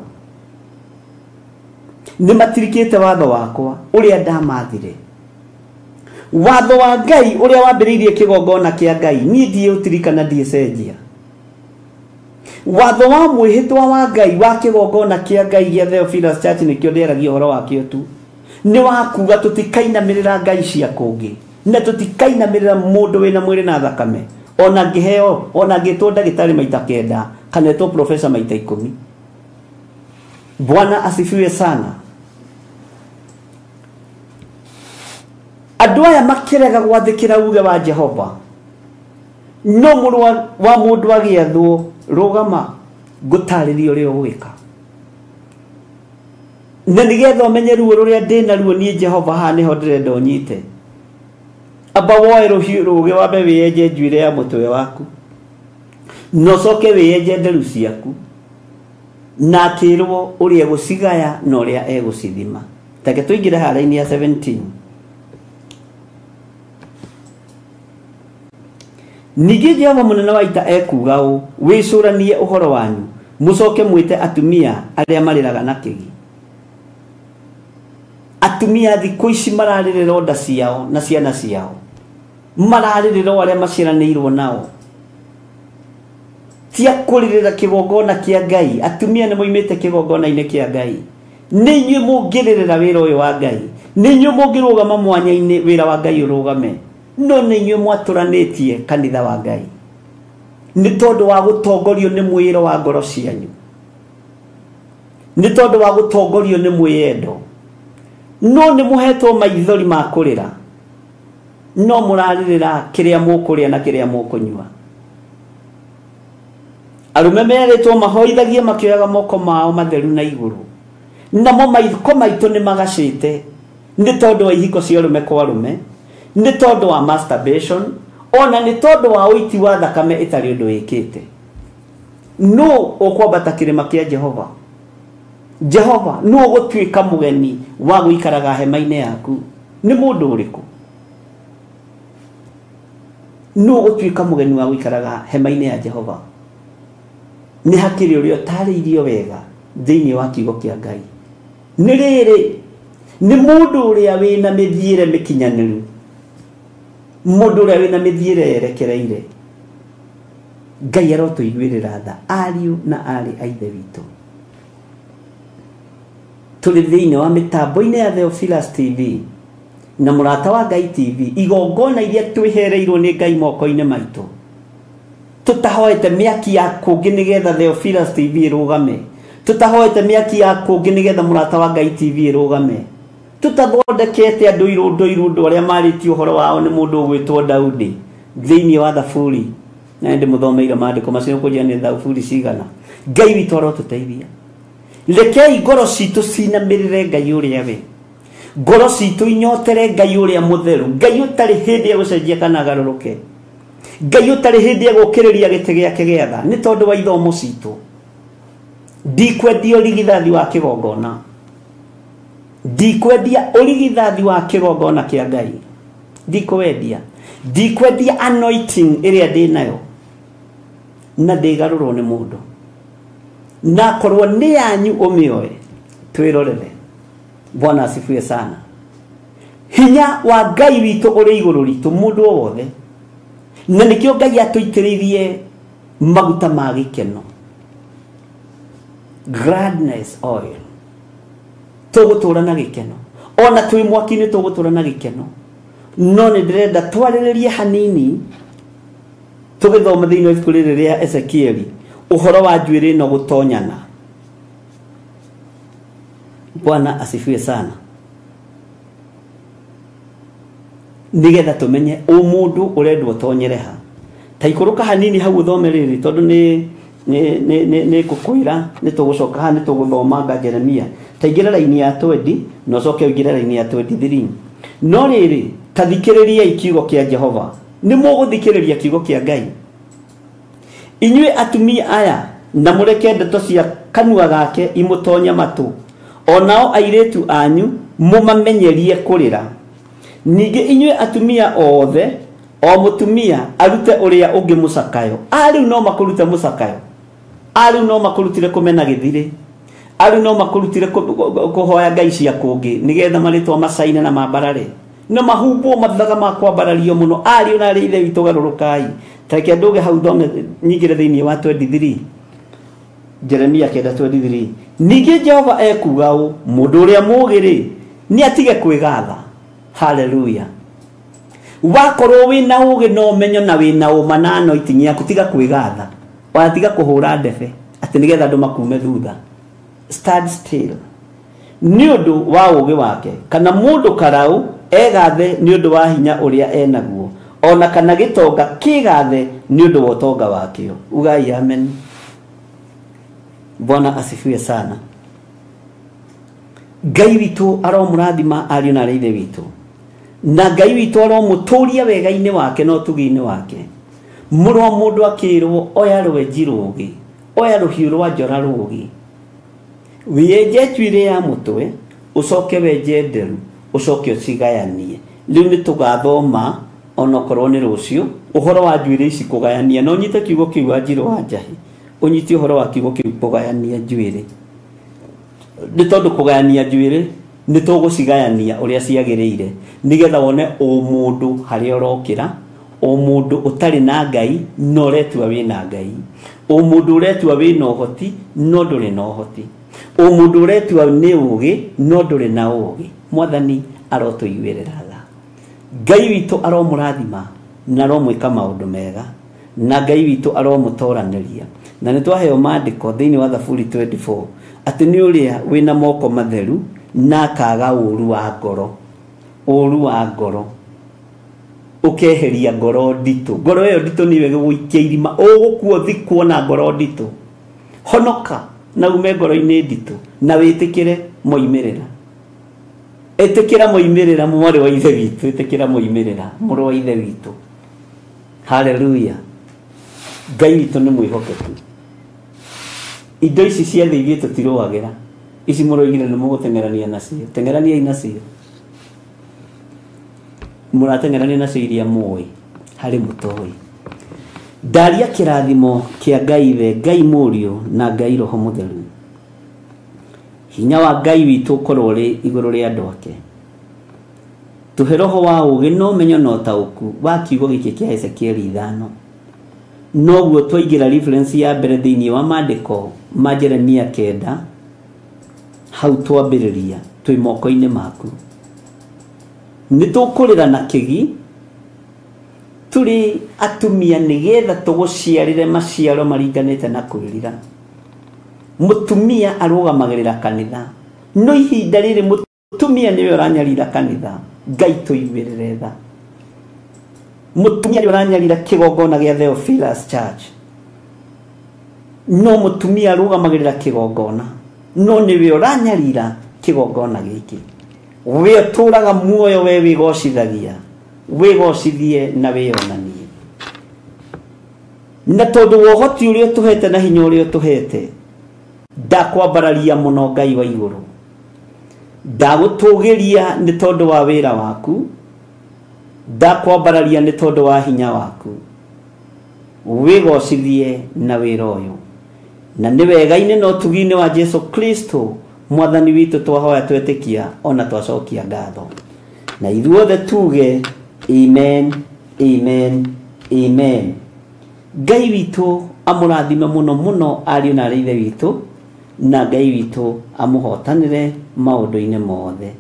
nĩmatirikĩte watho wakwa ũrĩa ndamathire. Watho wa Ngai ũrĩa wambĩrĩirie kĩgongona kĩa Ngai, niĩ ndiũtirikana ndiĩcenjia. Watho wa mwĩhĩtwa wa Ngai wa kĩgongona kĩa Ngai gĩa Theophilus Church nĩkĩo ndĩaragia ũhoro wakĩo tu, nĩ wa kuga tũtikainamĩrĩra ngai cia kũngĩ na tũtikainamĩrĩra mũndũ wĩna mwĩrĩ na thakame, ona ngĩheo ona ngĩtwo ndagĩtarĩ maita 9 kana etwo professor maita 10. Bwana asifiwe sana. Andũ aya makĩrega gwathĩkĩra uge wa Jehova, no mũrũ wa mũndũ agĩathwo, rũgama ngũtarĩrie ũrĩa ũgwĩka, na nĩgetha ũmenye ruo rũrĩa ndĩna ruo niĩ Jehova, haha nĩho ndĩrenda ũnyite. Amba woe rũhiũ rũgĩ wambe wĩyenje njuĩrĩ ya mũtwe waku, na ũcoke wĩyenje nderu ciaku, na akĩrwo ũrĩa egũcigaya na ũrĩa egũcithima. Reke tũingĩre haha raini ya 17. Ningĩ Jehova mũnene wa ita ekuuga ũũ, wĩcũranie ũhoro wanyu, mũcoke mwĩte atumia arĩa marĩraga na kĩgi. Atumia thikũ ici mararĩrĩra nda ciao na ciana ciao, mararĩrĩra o arĩa maciaranĩirwo nao, ti a kũrĩrĩra kĩgongona kĩa Ngai. Atumia nĩ moimĩte kĩgongona-inĩ kĩa Ngai, nĩ inyuĩ mũngĩrĩrĩra wĩra ũyũ wa Ngai, nĩ inyuĩ mũngĩrũgama mwanya-inĩ wĩra wa Ngai ũrũgame, no nĩ inyuĩ mwatũranĩtie kanitha wa Ngai nĩ tondũ wa gũtongorio nĩ mwĩĩro wa ngoro cianyu, nĩ tondũ wa gũtongorio nĩ mwĩyendo. No nĩ mũhetwo maithori ma kũrĩra, no mũrarĩrĩra kĩrĩa mũkũrĩa na kĩrĩa mũkũnyua. Arũme merĩtwo mahoithagie makĩoyaga moko mao matheru na igũrũ, namo maiko maitũ nĩ magacĩte nĩ tondũ wa ihiko cia arũme kwa arũme, nĩ tondũ wa masturbation, ona nĩ tondũ wa ũiti wa thakame ĩtarĩ ũndũ wĩkĩte. No ũkwambata kĩrĩma kĩa Jehova? Jehova no ũgũtuĩka mũgeni wa gũikaraga hema-inĩ yaku? Nĩ mũndũ ũrĩkũ? No ũgũtuĩka mũgeni wa gũikaraga hema-inĩ ya Jehova? Nĩ hakĩrĩ ũrĩa ũtarĩirio wega thĩinĩ wa kiugo kĩa Ngai. Nĩ rĩrĩ, nĩ mũndũ ũrĩa wĩna mĩthiĩre mĩkinyanĩru, mũndũ ũrĩa wĩna mĩthiĩre yerekereire. Ngai arotũiguĩrĩra tha, ariũ na aarĩ a Ithe witũ. Tũrĩ thĩinĩ wa mĩtambo-inĩ ya Theophilus TV na Mũrata wa Ngai TV, igongona iria twĩhereirwo nĩ Ngai moko-inĩ maitũ. Tũtahoete mĩaki ya kũngĩ nĩgetha Theophilus TV ĩrũgame, tũtahoete mĩaki ya kũngĩ nĩgetha Mũrata wa Ngai TV ĩrũgame, tũtathondekete andũ irũndo irũndo arĩa marĩtie ũhoro wao nĩ mũndũ ũgwĩtwo Daudi thĩinĩ wa Thaburi. Na ndĩmũthomeire maandĩko macio kũnjia nĩ Thaburi cigana. Ngai witũ arotũteithia. Rekei ngoro citũ cinamĩrĩre Ngai ũrĩa we, ngoro citũ inyotere Ngai ũrĩa mũtheru, Ngai ũtarĩ hĩndĩ ya gũcenjia kana agarũrũke, Ngai ũtarĩ hĩndĩ ya gũkĩrĩria gĩtĩ gĩake gĩa tha nĩ tondũ wa ithomo citũ. Ndikwendia ũrigithathi wa kĩgongona, ndikwendia ũrigithathi wa kĩgongona kĩa Ngai, ndikwendia, ndikwendia anointing ĩrĩa ndĩnayo na ndĩgarũrwo nĩ mũndũ. Na korwo nĩ yanyu ũmĩoe, twĩrorere. Bwana asifiwe sana. Hinya wa Ngai witũ ũrĩ igũrũ ritũ mũndũ o wothe, na nĩkĩo Ngai atũitĩrĩirie maguta ma gĩkeno, gladness oil. Tũgũtũra na gĩkeno, ona twĩ mwaki-inĩ tũgũtũra na gĩkeno. No nĩ ndĩrenda twarĩrĩrie hanini tũgĩthoma thĩinĩ wa ibuku rĩrĩ rĩa Ezekieli ũhoro wa njuĩrĩ ĩno gũtonyana. Bwana asifiwe sana. Nĩgetha tũmenye ũmũndũ ũrendwo ũtonyere ha. Ta ikũrũka hanini hau ũthome rĩrĩ, tondũ nĩ ngũkwĩra nĩ tũgũcoka haha, nĩ tũgũthoma nga Jeremia. Ta ingĩra raini ya 20 na ũcoke ũingĩre raini ya 23. No rĩrĩ, ta thikĩrĩriai kiugo kĩa Jehova. Nĩ mũgũthikĩrĩria kiugo kĩa Ngai. Inyuĩ atumia aya, na mũreke ndeto cia kanua gake imũtonye matũ, onao airĩtu anyu mũmamenyerie kũrĩra. Ningĩ inyuĩ atumia othe, o mũtumia arute ũrĩa ũngĩ mũcakayo. Arĩu no makũrute mũcakayo, arĩu no makũrutire kũmena gĩthirĩ, arĩu no makũrutire kũhoya ngai cia kũngĩ nĩgetha marĩtwa macaine na mambarare, no mahumbwo mathaga ma kwambarario mũno. Ariũ na arĩ ithe witũ garũrũkai. Ta reke ndũge hau thome nyingĩre thĩinĩ wa 23, Jeremia 9:23. Ningĩ Jehova ekuuga ũũ, mũndũ ũrĩa mũũgĩ-rĩ, nĩ atige kwĩgatha. Haleluya. Wakorwo wĩna ũũgĩ na ũmenyo na wĩna ũma na anointing yaku, tiga kwĩgatha, ona tiga kũhũra ndebe atĩ nĩgetha andũ makume thutha. Stand still nĩ ũndũ wa ũũgĩ wake, kana mũndũ karau egathe nĩ ũndũ wa hinya ũrĩa enaguo, ona kana gĩtonga kĩgathe nĩ ũndũ wa ũtonga wakĩo. Ugai amen. Bwana asifiwe sana. Ngai witũ aromũrathima ariũ na arĩ ithe witũ, na Ngai witũ aromũtũria wega-inĩ wake na ũtugi-inĩ wake. Mũrũ wa mũndũ akĩrwo oya rwenji rũũgĩ, oya rũhiũ rwa njora rũũgĩ, wĩenje njuĩrĩ ya mũtwe, ũcoke wenje nderu, ũcoke ũcigayanie. Rĩu nĩ tũgathoma onokorwo nĩ rũciũ ũhoro wa njuĩrĩ ici kũgayania. No ũnyite kiugo kĩu wa Njirũ wa Njahi, ũnyite ũhoro wa kiugo kĩu kũgayania njuĩrĩ, nĩ tondũ kũgayania njuĩrĩ nĩ tũgũcigayania ũrĩa ciagĩrĩire, nĩgetha wone ũmũndũ harĩa ũrokĩra, ũmũndũ ũtarĩ na Ngai no ũretua wĩna Ngai, ũmũndũ ũretua wĩna ũhoti no ndũrĩ na ũhoti, ũmũndũ ũretua nĩ ũũgĩ no ndũrĩ na ũũgĩ. Mwathani arotũiguĩrĩra tha. Ngai witũ aromũrathima na aromwĩka maũndũ mega, na Ngai witũ aromũtoranĩria. Na nĩ twaheo maandĩko thĩinĩ wa Thaburi 24 atĩ nĩ ũrĩa wĩna moko matheru na akaga ũru wa ngoro. Ũru wa ngoro ũkeheria ngoro nditũ. Ngoro ĩyo nditũ nĩyo ĩgũgũikia irima, ũgũkua ũthikwo na ngoro nditũ. Honoka na ume ngoro-inĩ nditũ na wĩtĩkĩre moimĩrĩra. Ĩtĩkĩra moimĩrĩra mwarĩ wa ithe witũ, ĩtĩkĩra moimĩrĩra mũrũ wa ithe witũ. Haleluya. Ngai witũ nĩ mwĩhokeku. Indo ici cia thĩ ithuĩ tũtirũagĩra, ici mũroigire nĩ mũgũteng'erania nacio, teng'eraniai nacio. Mũrateng'erania nacio iria mũĩ, harĩ mũtoĩ. Ndaria kĩrathimo kĩa Ngai Ithe, Ngai Mũriũ na Ngai Roho Mũtheru. Hinya wa Ngai witũ ũkorwo ũrĩ igũrũ rĩa andũ ake. Tũhe roho wa ũũgĩ na ũmenyo na ũtaũku wa kiugo gĩkĩ kĩa Ezekieli 5. Noguo twaingĩra reference ya mbere thĩinĩ wa maandĩko ma Jeremia 9, hau twambĩrĩria twĩ moko-inĩ maku. Nĩ tũkũrĩra na kĩgi tũrĩ atumia nĩgetha tũgũciarĩre maciaro maringanĩte na kwĩrira. Mũtumia arũgamagĩrĩra kanitha, no ihinda rĩrĩ mũtumia nĩwe ũranyarira kanitha. Ngai tũiguĩrĩre tha. Mũtumia nĩwe ũranyarira kĩgongona gĩa Theophilus Church, no mũtumia arũgamagĩrĩra kĩgongona, no nĩwe ũranyarira kĩgongona gĩkĩ. We ũtũraga muoyo, we wĩgocithagia, wĩgocithie na wĩonanie. Na tondũ wa ũhoti ũrĩa ũtũhete na hinya ũrĩa ũtũhete, ndakwambararia mũno Ngai wa igũrũ. Ndagũtũgĩria nĩ tondũ wa wĩra waku, ndakwambararia nĩ tondũ wa hinya waku. Wĩgocithie na wĩra ũyũ. Na nĩ wega-inĩ na ũtugi-inĩ wa Jesu Kristo mwathani witũ twahoya twetĩkia ona twacokia ngatho. Na ithuothe tuge amen, amen, amen. Ngai witũ amũrathime mũno mũno ariũ na aarĩ ithe witũ, na Ngai witũ amũhotanĩre maũndũ-inĩ mothe.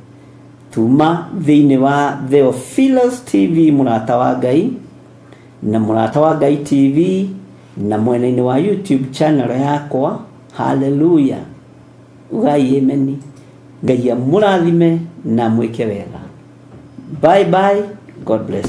Tuma thĩinĩ wa Theophilus TV mũrata wa Ngai, na mũrata wa Ngai TV, na mwena-inĩ wa YouTube channel yakwa. Haleluya. Ugai amen. Ngai amũrathime na mwĩke wega. Bye bye. God bless.